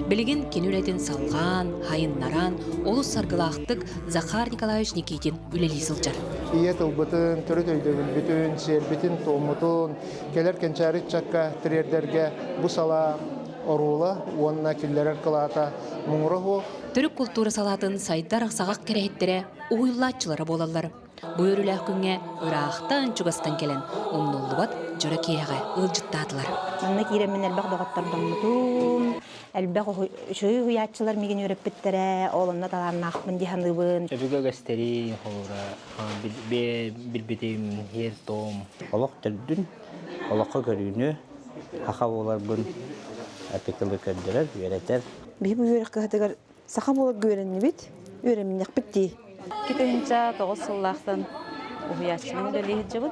[SPEAKER 6] Билигин кини үлэтин салҕаан, хайыннаран, олус саргылаахтык Захар Николаевич Никитин үлэлии сылдьар.
[SPEAKER 11] Ийэ тылбытын, төрүт өйдөбүлбүтүн, сиэрбитин-туоммутун кэлэр кэнчээри ыччакка тириэрдэргэ бу салаа оруола уонна киллэрэр кылаата муҥура суох.
[SPEAKER 6] Төрүт култуура салаатын сайдар саҕах кэрэһиттэрэ уһуйуллааччылара буолаллар. Бу үөрүүлээх күҥҥэ ыраахтан-чугастан кэлэн умнуллубат дьоро киэһэҕэ ыалдьыттаатылар.
[SPEAKER 13] Манна киирэммин элбэх доҕоттордоммутум, элбэх үчүгэй уһуйааччылар миигин үөрэппиттэрэ, ол онно талааннаахпын дии саныыбын.
[SPEAKER 15] Өбүгэ үгэстэри холура билбитим, һиэр-туом.
[SPEAKER 26] Олох төрдүн, олоххо көрүүнү, саха буоларбын эпикылы көрдөрөр, үөрэтэр.
[SPEAKER 27] Биһи бу үөрэх кыһатыгар саха буоларга үөрэннибит, үөрэмминнэхпит дии.
[SPEAKER 28] 2009 сыллаахтан уһуйааччынан үлэлии сылдьабын.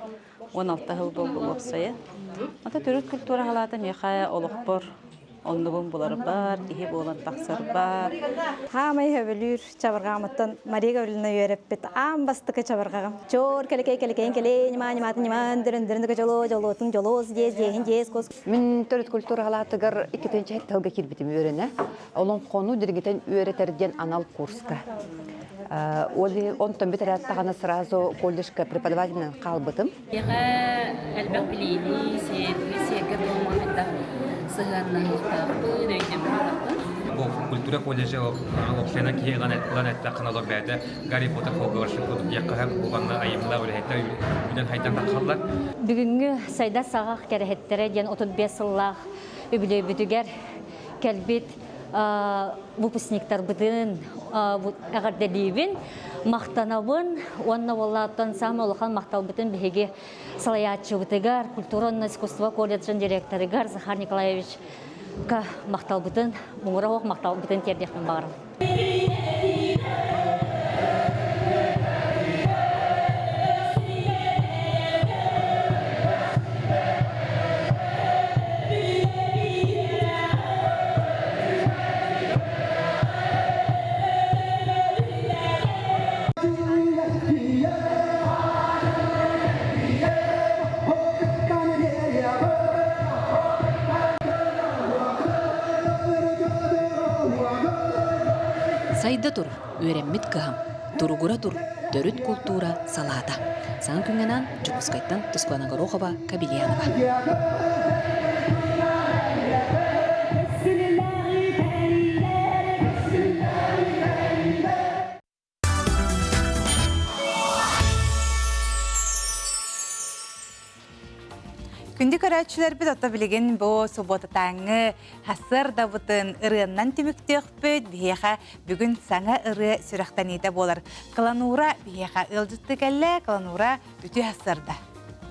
[SPEAKER 28] 16 сыл буолла уопсайа. Ата төрүт культура халаата миэхэ олохпор оннубун буларбар, киһи буолан тахсарбар.
[SPEAKER 13] Хаамай хөбүлүүр чабырҕаамыттан Мария Гавриловна үөрэппит аан бастакы чабырҕаҕым. Чоор кэлекей кэлекейин кэлей ньымаа ньымаатын ньымаан дөрөн дөрөн дьоло дьолуотун дьолуос диэс диэһин диэс кос.
[SPEAKER 29] Мин төрүт культура халаатыгар иккитинчи тылга киирбитим үөрэнэ. Олоҥхону диригитэн үөрэтэр диэн анал курска. Онтон бүтэрээт сразу колледжка преподавателинэн хаалбытым.
[SPEAKER 30] Миэхэ элбэх билиини, сиэргэ туомҥа хайдах сыһыаннаһыахтаахпын, өйдөммүт
[SPEAKER 31] Бу культура колледжа уопсайынан киһи ылан ылан эттэххинэ олор бэйэтэ Гарри Поттер Хогвартс курдук диэххэ сөп уонна айымньылаах үлэһиттэр үүнэн хайдан тахсаллар.
[SPEAKER 32] Бүгүҥҥү Сайда саҕах кэрэһиттэрэ диэн 35 сыллаах үбүлүөйбүтүгэр кэлбит выпускниктарбытын эҕэрдэлиибин, махтанабын уонна уоллааттан саамай улахан махталбытын биһиги салайааччыбытыгар, культура уонна искусство колледжын директорыгар Захар Николаевичка махталбытын, муҥура суох махталбытын тиэрдиэхпин баҕарабын.
[SPEAKER 6] Сайда тур, үөрэммит кыһам, туругура тур, төрүт култуура салаата. Саҥа күҥҥэ Дьокуускайтан Тускулана Горохова, Кабельянова.
[SPEAKER 1] көрөөччүлэрбит ото билигин бу субуотатааҥҥы сарсыардабытын ырыаннан түмүктүөхпүт. Биһиэхэ бүгүн саҥа ырыа сүрэхтэниитэ буолар. Кланура биһиэхэ ыалдьытты кэллэ. Кланура үтүө сарсыарда.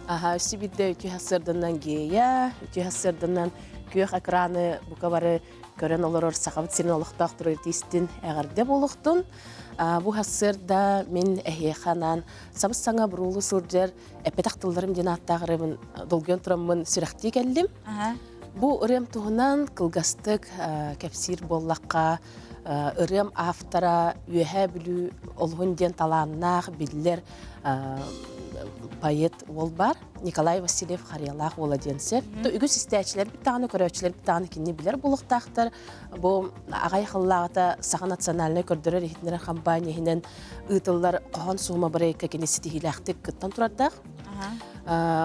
[SPEAKER 2] Аха, өссө биирдэ үтүө сарсыарданан гея, үтүө сарсыарданан күөх экраны бука бары көрөн олорор Сахабыт сирин олохтоохтору артистин эҕэрдэ буолуохтун. Бу сарсыарда мин эһиэхэ анаан сабыс-саҥа буруулу сылдьар эппэтэх тылларым диэн ааттаах ырыабын долгуйан тураммын сүрэхтии кэллим. Бу ырыам туһунан кылгастык кэпсиир буоллахха, ырыам автора Үөһээ Бүлүү олуһун диэн талааннаах, биллэр поэт уол бар. Николай Васильев Харыйалаах уола диэн сөп. Үгүс истээччилэрбит даҕаны, көрөөччүлэрбит даҕаны кинини билэр буолуохтаахтар. Бу аҕай хыллааҕыта Саха национальнай көрдөрөр-иһитиннэрэр хампаанньа иһинэн ыытыллар хоһоон суома бырайыкка кини ситиһиилээхтик кыттан турардаах.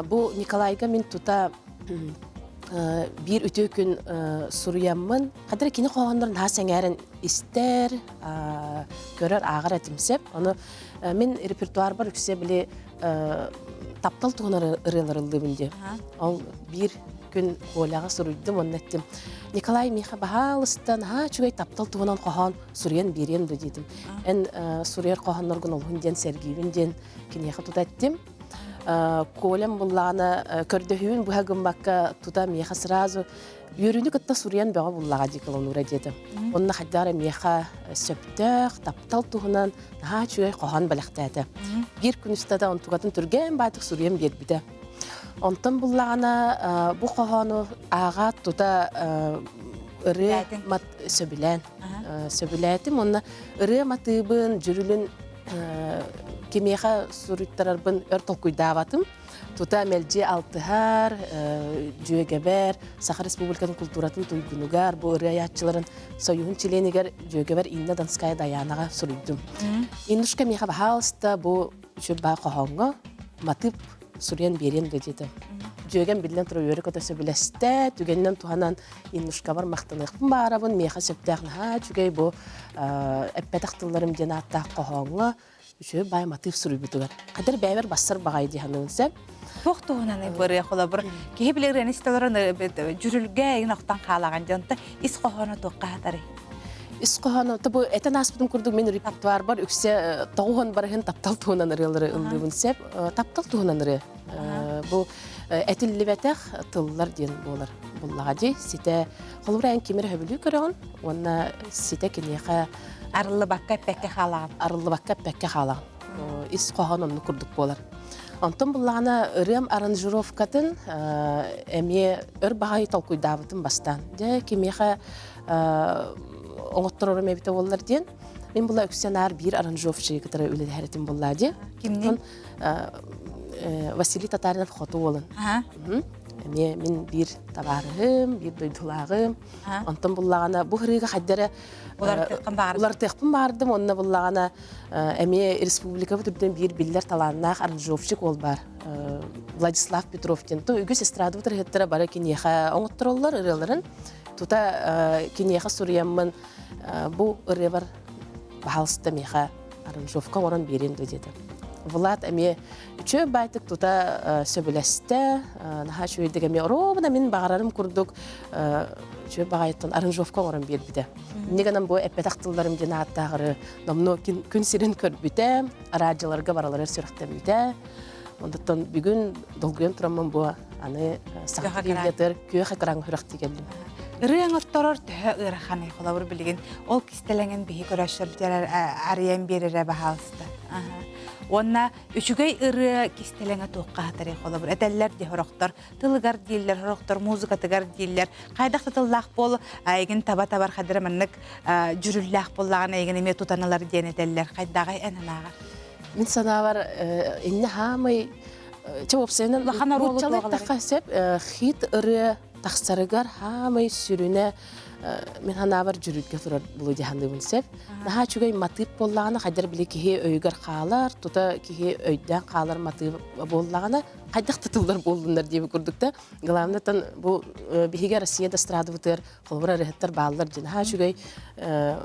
[SPEAKER 2] Бу Николайга мин тута биир үтүө күн суруйаммын, хадыр кини хоһооннорун наһаа сэҥээрэн истэр, көрөр, ааҕар этим сөп. Ону мин репертуарбар үксэ били таптал туһунан ырыалар ыллыыбын диye. Ол биир күн Коляҕа суруйдум, онно эттим. Николай миэхэ баһаалыста наһаа үчүгэй таптал туһунан хоһоон суруйан биэриэн да диэтим. Эн суруйар хоһоонноргун олуһун диэн сэргиибин диэн киниэхэ тута эттим. Колям буллаҕына көрдөһүүн быһа гыммакка тута миэхэ сразу үөрүүнү кытта суруйан бөҕө буллаҕа дии Кылануура диэтим. Онно хайдах эрэ миэхэ сөптөөх таптал туһунан наһаа үчүгэй хоһоон бэлэхтээтэ. Биир күн устата онтукатын түргэн баайтык суруйан биэрбитэ. Онтон буллаҕына бу хоһоону ааҕаат тута ырыа мат сөбүлээн сөбүлээтим уонна ырыа матыыбын дьүрүлүн кимиэхэ суруйтарарбын өр толкуйдаабатым. Тута мэлдьи алтыһар, дьүөгэбэр, Саха Республикатын култууратын туйгунугар, бу ырыа айааччыларын союһун чилиэнигэр дьүөгэбэр Инна Донская Даянаҕа суруйдум. Иннушка миэхэ баһаалыста бу үчүгэй баа хоһооҥҥо матыып суруйан биэриэн да диэтэ. Дьүөгэм биллэн турар үөрэ-көтө сөбүлэстэ, түгэнинэн туһанан Иннушкабар махтаныахпын баарабын, миэхэ сөптөөх наһаа үчүгэй бу эппэтэх тылларым диэн ааттаах хоһооҥҥо үчүгэй баай матыып суруйбутугар. Хадыр бэйэбэр бассар баҕайы дии саныыбын сөп.
[SPEAKER 1] Туох туһунан ырыа холобур киһи билэ ырыаны истэ олорон дьүрүлгэ игин охтон хаалаҕын дьонто ис хоһооно туохха хатарый?
[SPEAKER 2] Ис хоһооно бу этэн ааспытым курдук мин репертуарбар үксэ тоҕуһун барыһын таптал туһунан ырыалары ыллыыбын сөп. Таптал туһунан ырыа. Бу этиллибэтэх тыллар диэн буолар буллаҕа дии. Ситэ холобура эн кими эрэ сөбүлүү көрөҕүн уонна ситэ киниэхэ
[SPEAKER 1] арыллыбакка эппэккэ хаалаҕын.
[SPEAKER 2] Арыллыбакка эппэккэ хаалаҕын. Ис хоһоон оннук курдук буолар. Онтон буллаҕына ырыам аранжировкатын эмиэ өр баҕайы толкуйдаабытым бастаан. Дьэ кимиэхэ оҥотторорум эбитэ буоллар диэн. Мин була үксэ наар биир аранжировщигы кытары үлэлэһэр этим буоллаа диэн.
[SPEAKER 1] Кимнин?
[SPEAKER 2] Василий Татаринов хоту уолун. Эмиэ мин биир табаарыһым, биир дойдулааҕым. Онтон буллаҕына бу ырыыга хайдара уларытыахпын баардым. Онно буллаҕына эмиэ республикабыт үрдүнэн биир биллэр талааннаах аранжировщик уол баар. Владислав Петров диэн. Үгүс эстрадабыт ырыһыттара бары киниэхэ оҥоттороллор ырыаларын. Тута киниэхэ суруйаммын бу ырыабар баһаалыста миэхэ аранжировка оҥорон биэриэн дуо диэтэ. Влад эмиэ үчүгэй баайтык тута сөбүлэстэ, наһаа үчүгэйдик эмиэ оруобуна мин баҕарарым курдук үчүгэй баҕайыттан аранжировка оҥорон биэрбитэ. Инньэ гынан бу эппэтэх тылларым диэн ааттааҕары номнуо күн сирин көрбүтэ, араадьыларга бараларыгар сүрэхтэммитэ. Онтон бүгүн долгуйан тураммын бу аны саха телевизиятыгар күөх экраҥҥа сүрэхтии кэллим.
[SPEAKER 1] Ырыаҥ отторор төһө ыараханый холобур билигин ол кистэлэҥин биһи көрөөччүлэр арыйан биэрэрэ баһаалыста. Уонна үчүгэй ырыа кистэлэҥэ туохха хатарый холобур этэллэр дии сорохтор тылыгар дииллэр, сорохтор музыкатыгар дииллэр. Хайдах да тыллаах буол, эйигин таба табар хадыра маннык дьүрүллээх буоллаҕына эйигин эмиэ тутан ылар диэн этэллэр. Хайдаҕай эн санааҕар?
[SPEAKER 2] Мин санаабар инне хаамай чэ уопсайынан
[SPEAKER 1] Улахан оруолу
[SPEAKER 2] нууччалыы эттэххэ сөп хит ырыа тахсарыгар хаамай сүрүнэ мин санаабар дьүрүлгэ турар булу дьаһаныыбын сөп. Наһаа үчүгэй матыып буоллаҕына хайдар били киһи өйүгэр хаалар, тута киһи өйдөөн хаалар матыып буоллаҕына хайдах да тыллар буоллуннар диэбит курдук да. Главное тан бу биһиги Россия да эстрадабытыгар холобур ырыһыттар бааллар дьин наһаа үчүгэй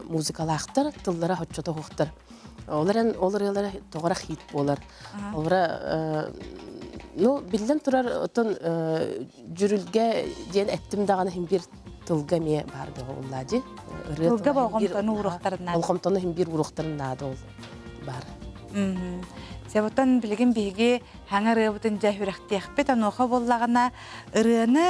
[SPEAKER 2] музыкалаахтар, тыллара хоччото суохтар. Ол эрэн ол ырыалара тоҕо хит буолар. Олора. Ну, биллэн турар, отон дьүрүлгэ диэн эттим даҕаны иһин биир тылга эмиэ баар бөҕө буоллаа дии.
[SPEAKER 1] Ырыа Тылга болҕомтону ууруохтарын наада.
[SPEAKER 2] Болҕомтону иһин биир ууруохтарын наада ол баар.
[SPEAKER 1] Себутан билигин биһиги хаҥа ырыабытын дьэ үрэхтиэхпит, онуоха буоллаҕына ырыаны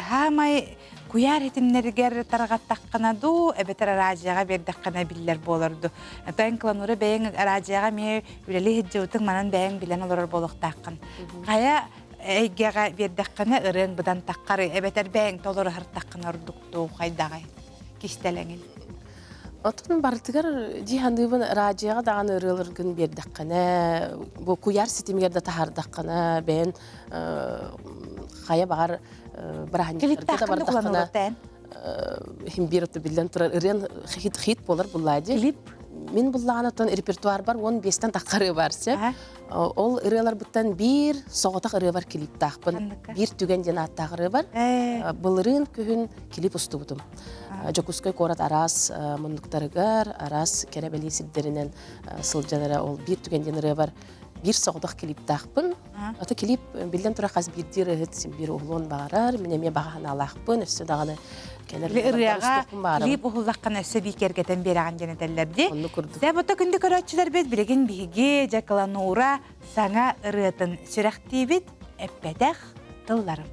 [SPEAKER 1] хаамай куйаар хитимнэригэр тарҕаттаххына дуу, эбэтэр араадьыйаҕа биэрдэххинэ биллэр буолар дуу. Тойон Кланура бэйэҥ араадьыйаҕа эмиэ үлэлии сылдьыбытыҥ манан бэйэҥ билэн олорор буолуохтааххын. Хайа эйгэҕэ биэрдэххинэ ырыаҥ быдан таххары, эбэтэр бэйэҥ толору һартаххына ордук дуу, хайдаҕай кистэлэҥин?
[SPEAKER 2] Отун барытыгар дии саныыбын радиоҕа даҕаны ырыаларгын биэрдэххинэ, бу куйаар ситимигэр да таһаардаххына, бэйэн хайа баҕар бырааһынньыктарга да бардаххына иһин биир оту биллэн турар ырыан хит хит буолар буллаа дии.
[SPEAKER 1] Клип?
[SPEAKER 2] Мин буллаҕына оттон репертуарбар 15-тэн тахха ырыа бар сөп. Ол ырыаларбыттан биир соҕотох ырыабар клиптаахпын. Биир түгэн диэн ааттаах ырыа бар. Былырыын күһүн клип устубутум. Дьокуускай куорат араас муннуктарыгар, араас кэрэ бэлиэ сирдэринэн сылдьан эрэ ол биир түгэн диэн ырыа бар биир соҕотох клиптаахпын. Ото клип биллэн турар хас биирдии ырыаһыт син биир уһулуон баҕарар. Мин эмиэ баҕа санаалаахпын, өссө даҕаны кэлэр
[SPEAKER 1] ырыаҕа клип уһуллаххына өссө бии киэргэтэн биэрэҕин диэн этэллэр дии. Дьэ, бото күндү көрөөччүлэрбит билигин биһиги Дьакылануура саҥа ырыатын сүрэхтиибит, эппэтэх тылларым.